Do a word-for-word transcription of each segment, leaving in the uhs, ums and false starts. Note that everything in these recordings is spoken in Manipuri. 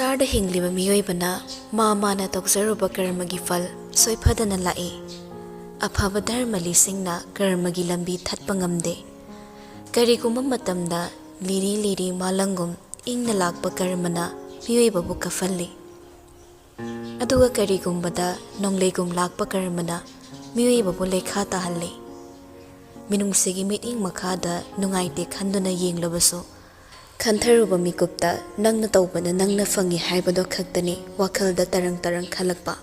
ꯁꯪꯁꯥꯔꯗ ꯍꯤꯡꯂꯤꯕ ꯃꯤꯑꯣꯏꯕꯅ ꯃꯥ ꯃꯥꯅ ꯇꯧꯖꯔꯨꯕ ꯀꯔꯃꯒꯤ ꯐꯜ ꯁꯣꯏꯐꯗꯅ ꯂꯥꯛꯏ꯫ ꯑꯐꯕ ꯙꯔꯃ ꯂꯤꯁꯤꯡꯅ ꯀꯔꯃꯒꯤ ꯂꯝꯕꯤ ꯊꯠꯄ ꯉꯝꯗꯦ꯫ ꯀꯔꯤꯒꯨꯝꯕ ꯃꯇꯝꯗ ꯂꯤꯔꯤ ꯂꯤꯔꯤ ꯃꯥꯂꯪꯒꯨꯝ ꯏꯪꯅ ꯂꯥꯛꯄ ꯀꯔꯃꯅ ꯃꯤꯑꯣꯏꯕꯕꯨ ꯀꯐꯜꯂꯤ꯫ ꯑꯗꯨꯒ ꯀꯔꯤꯒꯨꯝꯕꯗ ꯅꯣꯡꯂꯩꯒꯨꯝ ꯂꯥꯛꯄ ꯀꯔꯃꯅ ꯃꯤꯑꯣꯏꯕꯕꯨ ꯂꯩꯈꯥ ꯇꯥꯍꯜꯂꯤ꯫ ꯃꯤꯅꯨꯡꯁꯤꯒꯤ ꯃꯤꯠꯌꯦꯡ ꯃꯈꯥꯗ ꯅꯨꯡꯉꯥꯏꯇꯦ ꯈꯟꯗꯨꯅ ꯌꯦꯡꯂꯕꯁꯨ, ꯈꯟꯊꯔꯨꯕ ꯃꯤꯀꯨꯞꯇ ꯅꯪꯅ ꯇꯧꯕꯅ ꯅꯪꯅ ꯐꯪꯉꯤ ꯍꯥꯏꯕꯗꯣ ꯈꯛꯇꯅꯤ ꯋꯥꯈꯜꯗ ꯇꯔꯪ ꯇꯔꯪ ꯈꯜꯂꯛꯄ꯫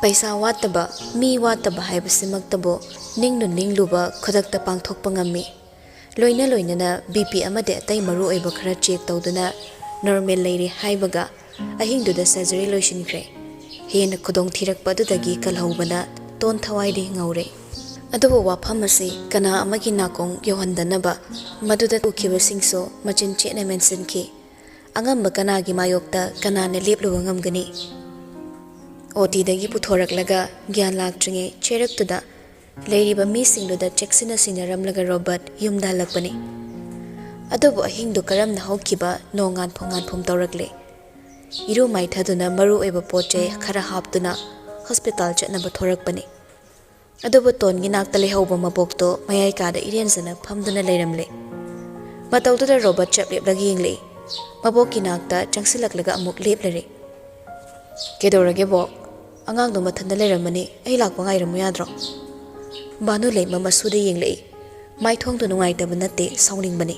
ꯄꯩꯁꯥ ꯋꯥꯠꯇꯕ, ꯃꯤ ꯋꯥꯠꯇꯕ ꯍꯥꯏꯕꯁꯤꯃꯛꯇꯕꯨ ꯅꯤꯡꯅ ꯅꯤꯡꯂꯨꯕ ꯈꯨꯗꯛꯇ ꯄꯥꯡꯊꯣꯛꯄ ꯉꯝꯃꯤ꯫ ꯂꯣꯏꯅ ꯂꯣꯏꯅꯅ ꯕꯤ ꯄꯤ ꯑꯃꯗꯤ ꯑꯇꯩ ꯃꯔꯨ ꯑꯣꯏꯕ ꯈꯔ ꯆꯦꯛ ꯇꯧꯗꯨꯅ ꯅꯣꯔꯃꯦꯜ ꯂꯩꯔꯦ ꯍꯥꯏꯕꯒ ꯑꯍꯤꯡꯗꯨꯗ ꯁꯔꯖꯔꯤ ꯂꯣꯏꯁꯤꯟꯈ꯭ꯔꯦ꯫ ꯍꯦꯟꯅ ꯈꯨꯗꯣꯡ ꯊꯤꯔꯛꯄ ꯑꯗꯨꯗꯒꯤ ꯀꯜꯍꯧꯕꯅ ꯇꯣꯟ ꯊꯋꯥꯏꯗꯤ ꯉꯧꯔꯦ꯫ ꯑꯗꯨꯕꯨ ꯋꯥꯐꯝ ꯑꯁꯤ ꯀꯅꯥ ꯑꯃꯒꯤ ꯅꯥꯀꯣꯡ ꯌꯧꯍꯟꯗꯅꯕ ꯃꯗꯨꯗ ꯎꯈꯤꯕꯁꯤꯡꯁꯨ ꯃꯆꯤꯟ ꯆꯦꯠꯅ ꯃꯦꯟꯁꯤꯟꯈꯤ꯫ ꯑꯉꯝꯕ ꯀꯅꯥꯒꯤ ꯃꯥꯌꯣꯛꯇ ꯀꯅꯥꯅ ꯂꯦꯞꯂꯨꯕ ꯉꯝꯒꯅꯤ? ꯑꯣ ꯇꯤꯗꯒꯤ ꯄꯨꯊꯣꯔꯛꯂꯒ ꯒ꯭ꯌꯥꯟ ꯂꯥꯛꯇ꯭ꯔꯤꯉꯩ ꯆꯦꯔꯛꯇꯨꯗ ꯂꯩꯔꯤꯕ ꯃꯤꯁꯤꯡꯗꯨꯗ ꯆꯦꯛꯁꯤꯟꯅ ꯁꯤꯟꯅꯔꯝꯂꯒ ꯔꯣꯕꯔꯠ ꯌꯨꯝꯗ ꯍꯜꯂꯛꯄꯅꯤ꯫ ꯑꯗꯨꯕꯨ ꯑꯍꯤꯡꯗꯨ ꯀꯔꯝꯅ ꯍꯧꯈꯤꯕ ꯅꯣꯡ ꯉꯥꯟꯐꯝ ꯉꯥꯟꯐꯝ ꯇꯧꯔꯛꯂꯦ꯫ ꯏꯔꯨ ꯃꯥꯏꯊꯗꯨꯅ ꯃꯔꯨ ꯑꯣꯏꯕ ꯄꯣꯠ ꯆꯩ ꯈꯔ ꯍꯥꯞꯇꯨꯅ ꯍꯣꯁꯄꯤꯇꯥꯜ ꯆꯠꯅꯕ ꯊꯣꯔꯛꯄꯅꯤ꯫ ꯑꯗꯨꯕꯨ ꯇꯣꯟꯒꯤ ꯅꯥꯛꯇ ꯂꯩꯍꯧꯕ ꯃꯕꯣꯛꯇꯣ ꯃꯌꯥꯏ ꯀꯥꯗ ꯏꯔꯦꯟꯖꯅ ꯐꯝꯗꯨꯅ ꯂꯩꯔꯝꯂꯦ꯫ ꯃꯇꯧꯗꯨꯗ ꯔꯣꯕꯔꯠ ꯆꯞ ꯂꯦꯞꯂꯒ ꯌꯦꯡꯂꯛꯏ꯫ ꯃꯕꯣꯛꯀꯤ ꯅꯥꯛꯇ ꯆꯪꯁꯤꯜꯂꯛꯂꯒ ꯑꯃꯨꯛ ꯂꯦꯞꯂꯔꯦ꯫ "ꯀꯩꯗꯧꯔꯒꯦ ꯕꯣꯛ? ꯑꯉꯥꯡꯗꯣ ꯃꯊꯟꯇ ꯂꯩꯔꯝꯃꯅꯤ, ꯑꯩ ꯂꯥꯛꯄ ꯉꯥꯏꯔꯝꯃꯨ ꯌꯥꯗ꯭ꯔꯣ?" ꯚꯥꯅꯨ ꯂꯩꯃ ꯃꯁꯨꯗ ꯌꯦꯡꯂꯛꯏ꯫ ꯃꯥꯏꯊꯣꯡꯗꯨ ꯅꯨꯡꯉꯥꯏꯇꯕ ꯅꯠꯇꯦ, ꯁꯥꯎꯅꯤꯡꯕꯅꯤ꯫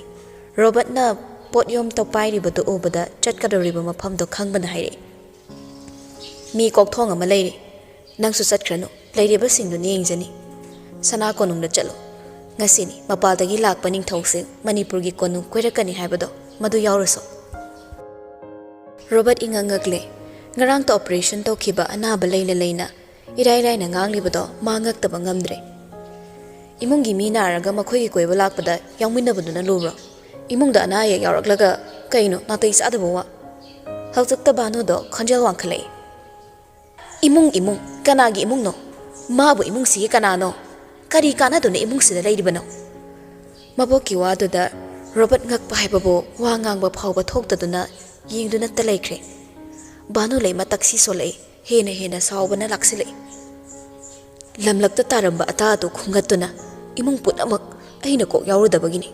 ꯔꯣꯕꯔꯠꯅ ꯄꯣꯠꯌꯣꯝꯇ ꯄꯥꯏꯔꯤꯕꯗꯨ ꯎꯕꯗ ꯆꯠꯀꯗꯧꯔꯤꯕ ꯃꯐꯝꯗꯣ ꯈꯪꯕꯅ ꯍꯥꯏꯔꯛꯏ, "ꯃꯤ ꯀꯣꯛꯊꯣꯡ ꯑꯃ ꯂꯩꯔꯤ꯫ ꯅꯪꯁꯨ ꯆꯠꯈ꯭ꯔꯅꯨ, ꯂꯩꯔꯤꯕꯁꯤꯡꯗꯨꯅ ꯌꯦꯡꯖꯅꯤ꯫ ꯁꯅꯥ ꯀꯣꯅꯨꯡꯗ ꯆꯠꯂꯨ꯫ ꯉꯁꯤꯅꯤ ꯃꯄꯥꯜꯗꯒꯤ ꯂꯥꯛꯄ ꯅꯤꯡꯊꯧꯁꯤꯡ ꯃꯅꯤꯄꯨꯔꯒꯤ ꯀꯣꯅꯨꯡ ꯀꯣꯏꯔꯛꯀꯅꯤ ꯍꯥꯏꯕꯗꯣ, ꯃꯗꯨ ꯌꯥꯎꯔꯨꯁꯣ꯫" ꯔꯣꯕꯔꯠ ꯏꯉꯛ ꯉꯛꯂꯦ꯫ ꯉꯔꯥꯡꯇ ꯑꯣꯄꯔꯦꯁꯟ ꯇꯧꯈꯤꯕ ꯑꯅꯥꯕ ꯂꯩꯅ ꯂꯩꯅ ꯏꯔꯥꯏ ꯂꯥꯏꯅ ꯉꯥꯡꯂꯤꯕꯗꯣ ꯃꯥ ꯉꯛꯇꯕ ꯉꯝꯗ꯭ꯔꯦ꯫ "ꯏꯃꯨꯡꯒꯤ ꯃꯤ ꯅꯥꯔꯒ ꯃꯈꯣꯏꯒꯤ ꯀꯣꯏꯕ ꯂꯥꯛꯄꯗ ꯌꯥꯎꯃꯤꯟꯅꯕꯗꯨꯅ ꯂꯨꯕ꯭ꯔꯣ? ꯏꯃꯨꯡꯗ ꯑꯅꯥ ꯑꯌꯦꯛ ꯌꯥꯎꯔꯛꯂꯒ ꯀꯩꯅꯣ ꯅꯥꯇꯩ ꯆꯥꯗꯕ ꯋꯥ?" ꯍꯧꯖꯤꯛꯇ ꯚꯥꯅꯨꯗꯣ ꯈꯣꯟꯖꯦꯜ ꯋꯥꯡꯈꯠꯂꯛꯏ꯫ "ꯏꯃꯨꯡ, ꯏꯃꯨꯡ? ꯀꯅꯥꯒꯤ ꯏꯃꯨꯡꯅꯣ? ꯃꯥꯕꯨ ꯏꯃꯨꯡꯁꯤꯒꯤ ꯀꯅꯥꯅꯣ? ꯀꯔꯤ ꯀꯥꯟꯅꯗꯨꯅ ꯏꯃꯨꯡꯁꯤꯗ ꯂꯩꯔꯤꯕꯅꯣ?" ꯃꯕꯣꯛꯀꯤ ꯋꯥꯗꯨꯗ ꯔꯣꯕꯔꯠ ꯉꯛꯄ ꯍꯥꯏꯕꯕꯨ ꯋꯥ ꯉꯥꯡꯕ ꯐꯥꯎꯕ ꯊꯣꯛꯇꯗꯨꯅ ꯌꯦꯡꯗꯨꯅꯠꯇ ꯂꯩꯈ꯭ꯔꯦ꯫ ꯚꯥꯅꯨ ꯂꯩꯃ ꯇꯛꯁꯤ ꯁꯣꯜꯂꯛꯏ꯫ ꯍꯦꯟꯅ ꯍꯦꯟꯅ ꯁꯥꯎꯕꯅ ꯂꯥꯛꯁꯤꯜꯂꯛꯏ꯫ ꯂꯝꯂꯛꯇ ꯇꯥꯔꯝꯕ ꯑꯇꯥ ꯑꯗꯨ ꯈꯨꯝꯒꯠꯇꯨꯅ, "ꯏꯃꯨꯡ ꯄꯨꯝꯅꯃꯛ ꯑꯩꯅ ꯀꯣꯛ ꯌꯥꯎꯔꯨꯗꯕꯒꯤꯅꯤ꯫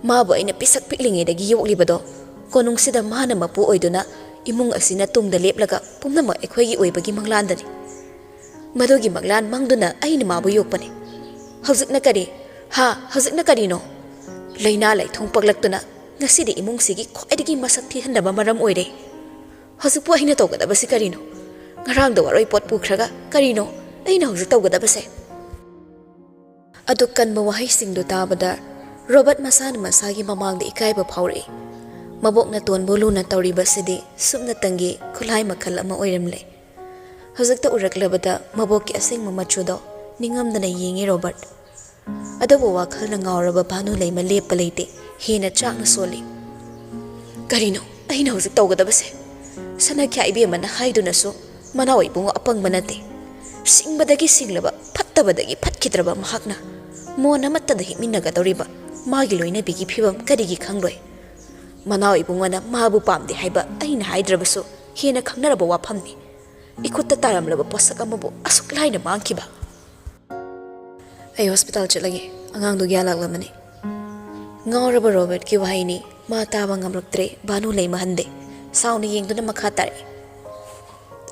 ꯃꯥꯕꯨ ꯑꯩꯅ ꯄꯤꯁꯛ ꯄꯤꯛꯂꯤꯉꯩꯗꯒꯤ ꯌꯣꯛꯂꯤꯕꯗꯣ, ꯀꯣꯅꯨꯡꯁꯤꯗ ꯃꯥꯅ ꯃꯄꯨ ꯑꯣꯏꯗꯨꯅ ꯏꯃꯨꯡ ꯑꯁꯤꯅ ꯇꯨꯡꯗ ꯂꯦꯞꯂꯒ ꯄꯨꯝꯅꯃꯛ ꯑꯩꯈꯣꯏꯒꯤ ꯑꯣꯏꯕꯒꯤ ꯃꯪꯂꯥꯟꯗꯅꯤ꯫ ꯃꯗꯨꯒꯤ ꯃꯪꯂꯥꯟ ꯃꯪꯗꯨꯅ ꯑꯩꯅ ꯃꯥꯕꯨ ꯌꯣꯛꯄꯅꯤ꯫ ꯍꯧꯖꯤꯛꯅ ꯀꯔꯤ? ꯍꯥ, ꯍꯧꯖꯤꯛꯅ ꯀꯔꯤꯅꯣ? ꯂꯥꯏꯅꯥ ꯂꯥꯏꯊꯨꯡ ꯄꯛꯂꯛꯇꯨꯅ ꯉꯁꯤꯗꯤ ꯏꯃꯨꯡꯁꯤꯒꯤ ꯈ꯭ꯋꯥꯏꯗꯒꯤ ꯃꯁꯛ ꯊꯤꯍꯟꯗꯕ ꯃꯔꯝ ꯑꯣꯏꯔꯦ꯫ ꯍꯧꯖꯤꯛꯄꯨ ꯑꯩꯅ ꯇꯧꯒꯗꯕꯁꯤ ꯀꯔꯤꯅꯣ? ꯉꯔꯥꯡꯗ ꯋꯥꯔꯣꯏ ꯄꯣꯠ ꯄꯨꯈ꯭ꯔꯒ ꯀꯔꯤꯅꯣ ꯑꯩꯅ ꯍꯧꯖꯤꯛ ꯇꯧꯒꯗꯕꯁꯦ?" ꯑꯗꯨꯛ ꯀꯟꯕ ꯋꯥꯍꯩꯁꯤꯡꯗꯨ ꯇꯥꯕꯗ ꯔꯣꯕꯔꯠ ꯃꯁꯥꯅ ꯃꯁꯥꯒꯤ ꯃꯃꯥꯡꯗ ꯏꯀꯥꯏꯕ ꯐꯥꯎꯔꯛꯏ꯫ ꯃꯕꯣꯛ ꯅꯇꯣꯟꯕꯨ ꯂꯨꯅ ꯇꯧꯔꯤꯕꯁꯤꯗꯤ ꯁꯨꯞꯅꯇꯪꯒꯤ ꯈꯨꯠꯂꯥꯏ ꯃꯈꯜ ꯑꯃ ꯑꯣꯏꯔꯝꯂꯦ꯫ ꯍꯧꯖꯤꯛꯇ ꯎꯔꯛꯂꯕꯗ ꯃꯕꯣꯛꯀꯤ ꯑꯁꯦꯡꯕ ꯃꯆꯨꯗꯣ ꯅꯤꯡꯉꯝꯗꯅ ꯌꯦꯡꯉꯤ ꯔꯣꯕꯔꯠ꯫ ꯑꯗꯨꯕꯨ ꯋꯥꯈꯜꯅ ꯉꯥꯎꯔꯕ ꯚꯥꯅꯨ ꯂꯩꯃ ꯂꯦꯞꯄ ꯂꯩꯇꯦ, ꯍꯦꯟꯅ ꯆꯥꯛꯅ ꯁꯣꯜꯂꯤ꯫ "ꯀꯔꯤꯅꯣ ꯑꯩꯅ ꯍꯧꯖꯤꯛ ꯇꯧꯒꯗꯕꯁꯦ? ꯁꯅꯥꯈ꯭ꯌꯥ ꯏꯕꯦꯝꯃꯅ ꯍꯥꯏꯗꯨꯅꯁꯨ ꯃꯅꯥꯎ ꯏꯕꯨꯡꯉꯣ ꯑꯄꯪꯕ ꯅꯠꯇꯦ꯫ ꯁꯤꯡꯕꯗꯒꯤ ꯁꯤꯡꯂꯕ, ꯐꯠꯇꯕꯗꯒꯤ ꯐꯠꯈꯤꯗ꯭ꯔꯕ ꯃꯍꯥꯛꯅ ꯃꯣꯟ ꯑꯃꯠꯇꯗ ꯍꯤꯞꯃꯤꯟꯅꯒꯗꯧꯔꯤꯕ ꯃꯥꯒꯤ ꯂꯣꯏꯅꯕꯤꯒꯤ ꯐꯤꯕꯝ ꯀꯔꯤꯒꯤ ꯈꯪꯂꯣꯏ? ꯃꯅꯥꯎ ꯏꯕꯨꯡꯉꯣꯅ ꯃꯥꯕꯨ ꯄꯥꯝꯗꯦ ꯍꯥꯏꯕ ꯑꯩꯅ ꯍꯥꯏꯗ꯭ꯔꯕꯁꯨ ꯍꯦꯟꯅ ꯈꯪꯅꯔꯕ ꯋꯥꯐꯝꯅꯤ꯫ ꯏꯈꯨꯠꯇ ꯇꯥꯔꯝꯂꯕ ꯄꯣꯠꯁꯛ ꯑꯃꯕꯨ ꯑꯁꯨꯛ ꯂꯥꯏꯅ ꯃꯥꯡꯈꯤꯕ?" "ꯑꯩ ꯍꯣꯁꯄꯤꯇꯥꯜ ꯆꯠꯂꯒꯦ, ꯑꯉꯥꯡꯗꯨ ꯒ꯭ꯌꯥꯟ ꯂꯥꯛꯂꯝꯃꯅꯤ꯫" ꯉꯥꯎꯔꯕ ꯔꯣꯕꯔꯠꯀꯤ ꯋꯥꯍꯩꯅꯤ꯫ ꯃꯥ ꯇꯥꯕ ꯉꯝꯂꯛꯇ꯭ꯔꯦ꯫ ꯚꯥꯅꯨ ꯂꯩꯃ ꯍꯟꯗꯦ꯫ ꯁꯥꯎꯅ ꯌꯦꯡꯗꯨꯅ ꯃꯈꯥ ꯇꯥꯔꯛꯏ꯫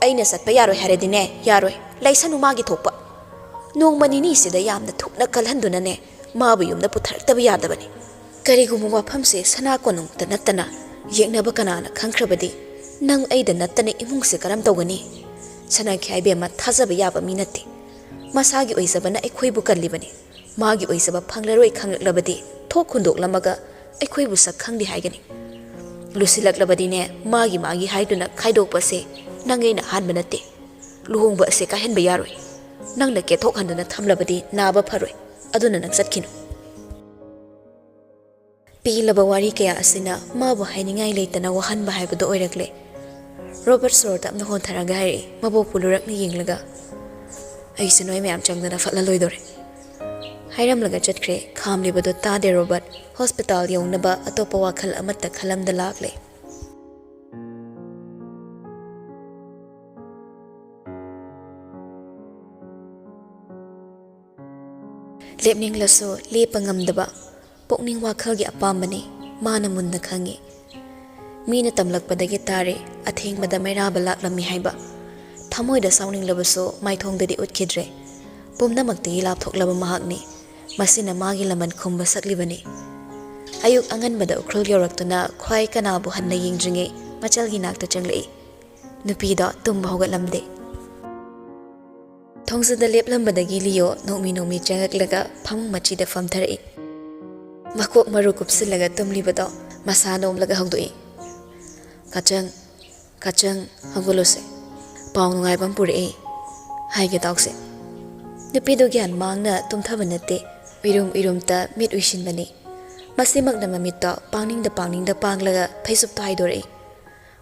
"ꯑꯩꯅ ꯆꯠꯄ ꯌꯥꯔꯣꯏ ꯍꯥꯏꯔꯗꯤꯅꯦ, ꯌꯥꯔꯣꯏ꯫ ꯂꯩꯁꯅꯨ ꯃꯥꯒꯤ ꯊꯣꯛꯄ꯫ ꯅꯣꯡꯃ ꯅꯤꯅꯤꯁꯤꯗ ꯌꯥꯝꯅ ꯊꯨꯅ ꯀꯜꯍꯟꯗꯨꯅꯅꯦ, ꯃꯥꯕꯨ ꯌꯨꯝꯗ ꯄꯨꯊꯔꯛꯇꯕ ꯌꯥꯗꯕꯅꯤ꯫ ꯀꯔꯤꯒꯨꯝꯕ ꯋꯥꯐꯝꯁꯦ ꯁꯅꯥ ꯀꯣꯅꯨꯡꯗ ꯅꯠꯇꯅ ꯌꯦꯛꯅꯕ ꯀꯅꯥꯅ ꯈꯪꯈ꯭ꯔꯕꯗꯤ, ꯅꯪ ꯑꯩꯗ ꯅꯠꯇꯅ ꯏꯃꯨꯡꯁꯦ ꯀꯔꯝ ꯇꯧꯒꯅꯤ? ꯁꯅꯥꯈ꯭ꯌꯥ ꯏꯕꯦꯝꯃ ꯊꯥꯖꯕ ꯌꯥꯕ ꯃꯤ ꯅꯠꯇꯦ꯫ ꯃꯁꯥꯒꯤ ꯑꯣꯏꯖꯕꯅ ꯑꯩꯈꯣꯏꯕꯨ ꯀꯜꯂꯤꯕꯅꯤ꯫ ꯃꯥꯒꯤ ꯑꯣꯏꯖꯕ ꯐꯪꯂꯔꯣꯏ ꯈꯪꯂꯛꯂꯕꯗꯤ ꯊꯣꯛ ꯍꯨꯟꯗꯣꯛꯂꯝꯃꯒ ꯑꯩꯈꯣꯏꯕꯨ ꯁꯛ ꯈꯪꯗꯦ ꯍꯥꯏꯒꯅꯤ꯫ ꯂꯨꯁꯤꯜꯂꯛꯂꯕꯗꯤꯅꯦ, ꯃꯥꯒꯤ ꯃꯥꯒꯤ ꯍꯥꯏꯗꯨꯅ ꯈꯥꯏꯗꯣꯛꯄꯁꯦ ꯅꯪ ꯑꯩꯅ ꯑꯍꯥꯟꯕ ꯅꯠꯇꯦ꯫ ꯂꯨꯍꯣꯡꯕ ꯑꯁꯦ ꯀꯥꯏꯍꯟꯕ ꯌꯥꯔꯣꯏ꯫ ꯅꯪꯅ ꯀꯦꯊꯣꯛꯍꯟꯗꯨꯅ ꯊꯝꯂꯕꯗꯤ ꯅꯥꯕ ꯐꯔꯣꯏ꯫ ꯑꯗꯨꯅ ꯅꯪ ꯆꯠꯈꯤꯅꯨ꯫" ꯄꯤꯂꯕ ꯋꯥꯔꯤ ꯀꯌꯥ ꯑꯁꯤꯅ ꯃꯥꯕꯨ ꯍꯥꯏꯅꯤꯡꯉꯥꯏ ꯂꯩꯇꯅ ꯋꯥꯍꯟꯕ ꯍꯥꯏꯕꯗꯨ ꯑꯣꯏꯔꯛꯂꯦ꯫ ꯔꯣꯕꯔꯠ ꯁꯣꯔ ꯇꯞꯅ ꯍꯣꯟꯊꯔꯒ ꯍꯥꯏꯔꯛꯏ, ꯃꯕꯣꯛꯄꯨ ꯂꯨꯔꯛꯅ ꯌꯦꯡꯂꯒ, "ꯑꯩꯁꯨ ꯅꯣꯏ ꯃꯌꯥꯝ ꯆꯪꯗꯅ ꯐꯠꯂꯂꯣꯏꯗꯣꯔꯦ꯫" ꯍꯥꯏꯔꯝꯂꯒ ꯆꯠꯈ꯭ꯔꯦ꯫ ꯈꯥꯝꯂꯤꯕꯗꯨ ꯇꯥꯗꯦ ꯔꯣꯕꯔꯠ꯫ ꯍꯣꯁꯄꯤꯇꯥꯜ ꯌꯧꯅꯕ ꯑꯇꯣꯞꯄ ꯋꯥꯈꯜ ꯑꯃꯠꯇ ꯈꯜꯂꯝꯗ ꯂꯥꯛꯂꯦ꯫ ꯂꯦꯞꯅꯤꯡꯂꯁꯨ ꯂꯦꯞꯄ ꯉꯝꯗꯕ ꯄꯨꯛꯅꯤꯡ ꯋꯥꯈꯜꯒꯤ ꯑꯄꯥꯝꯕꯅꯤ꯫ ꯃꯥꯅ ꯃꯨꯟꯅ ꯈꯪꯏ꯫ ꯃꯤꯅ ꯇꯝꯂꯛꯄꯗꯒꯤ ꯇꯥꯔꯦ, ꯑꯊꯦꯡꯕꯗ ꯃꯩꯔꯥꯕ ꯂꯥꯛꯂꯝꯃꯤ ꯍꯥꯏꯕ꯫ ꯊꯃꯣꯏꯗ ꯁꯥꯎꯅꯤꯡꯂꯕꯁꯨ ꯃꯥꯏꯊꯣꯡꯗꯗꯤ ꯎꯠꯈꯤꯗ꯭ꯔꯦ꯫ ꯄꯨꯝꯅꯃꯛꯇꯒꯤ ꯂꯥꯞꯊꯣꯛꯂꯕ ꯃꯍꯥꯛꯅꯤ꯫ ꯃꯁꯤꯅ ꯃꯥꯒꯤ ꯂꯃꯟ ꯈꯨꯝꯕ ꯁꯛꯂꯤꯕꯅꯤ꯫ ꯑꯌꯨꯛ ꯑꯉꯟꯕꯗ ꯎꯈ꯭ꯔꯨꯜ ꯌꯧꯔꯛꯇꯨꯅ ꯈ꯭ꯋꯥꯏ ꯀꯅꯥꯕꯨ ꯍꯟꯅ ꯌꯦꯡꯗ꯭ꯔꯤꯉꯩ ꯃꯆꯜꯒꯤ ꯅꯥꯛꯇ ꯆꯪꯂꯛꯏ꯫ ꯅꯨꯄꯤꯗꯣ ꯇꯨꯝꯕ ꯍꯧꯒꯠꯂꯝꯗꯦ꯫ ꯊꯣꯡꯖꯤꯟꯗ ꯂꯦꯞꯂꯝꯕꯗꯒꯤ ꯂꯤꯌꯣ ꯅꯣꯛꯃꯤ ꯅꯣꯛꯃꯤ ꯆꯪꯂꯛꯂꯒ ꯐꯃꯨꯡ ꯃꯆꯤꯗ ꯐꯝꯊꯔꯛꯏ꯫ ꯃꯀꯣꯛ ꯃꯔꯨ ꯀꯨꯞꯁꯤꯜꯂꯒ ꯇꯨꯝꯂꯤꯕꯗꯣ ꯃꯁꯥ ꯅꯣꯝꯂꯒ ꯍꯧꯗꯣꯛꯏ꯫ "ꯀꯥꯆꯪ, ꯀꯥꯆꯪ, ꯍꯧꯒꯠꯂꯣꯁꯦ꯫ ꯄꯥꯎ ꯅꯨꯡꯉꯥꯏꯕ ꯑꯃ ꯄꯨꯔꯛꯑꯦ꯫ ꯍꯥꯏꯒꯦ ꯇꯥꯎꯁꯦ꯫" ꯅꯨꯄꯤꯗꯣ ꯒ꯭ꯌꯥꯟ ꯃꯥꯡꯅ ꯇꯨꯝꯊꯕ ꯅꯠꯇꯦ꯫ ꯎꯏꯔꯨꯝ ꯎꯏꯔꯨꯝꯇ ꯃꯤꯠ ꯎꯏꯁꯤꯟꯕꯅꯤ꯫ ꯃꯁꯤꯃꯛꯅ ꯃꯃꯤꯠꯇꯣ ꯄꯥꯡꯅꯤꯡꯗ ꯄꯥꯡꯅꯤꯡꯗ ꯄꯥꯡꯂꯒ ꯐꯩꯖꯨꯞꯇꯣ ꯍꯥꯏꯗꯣꯔꯛꯏ꯫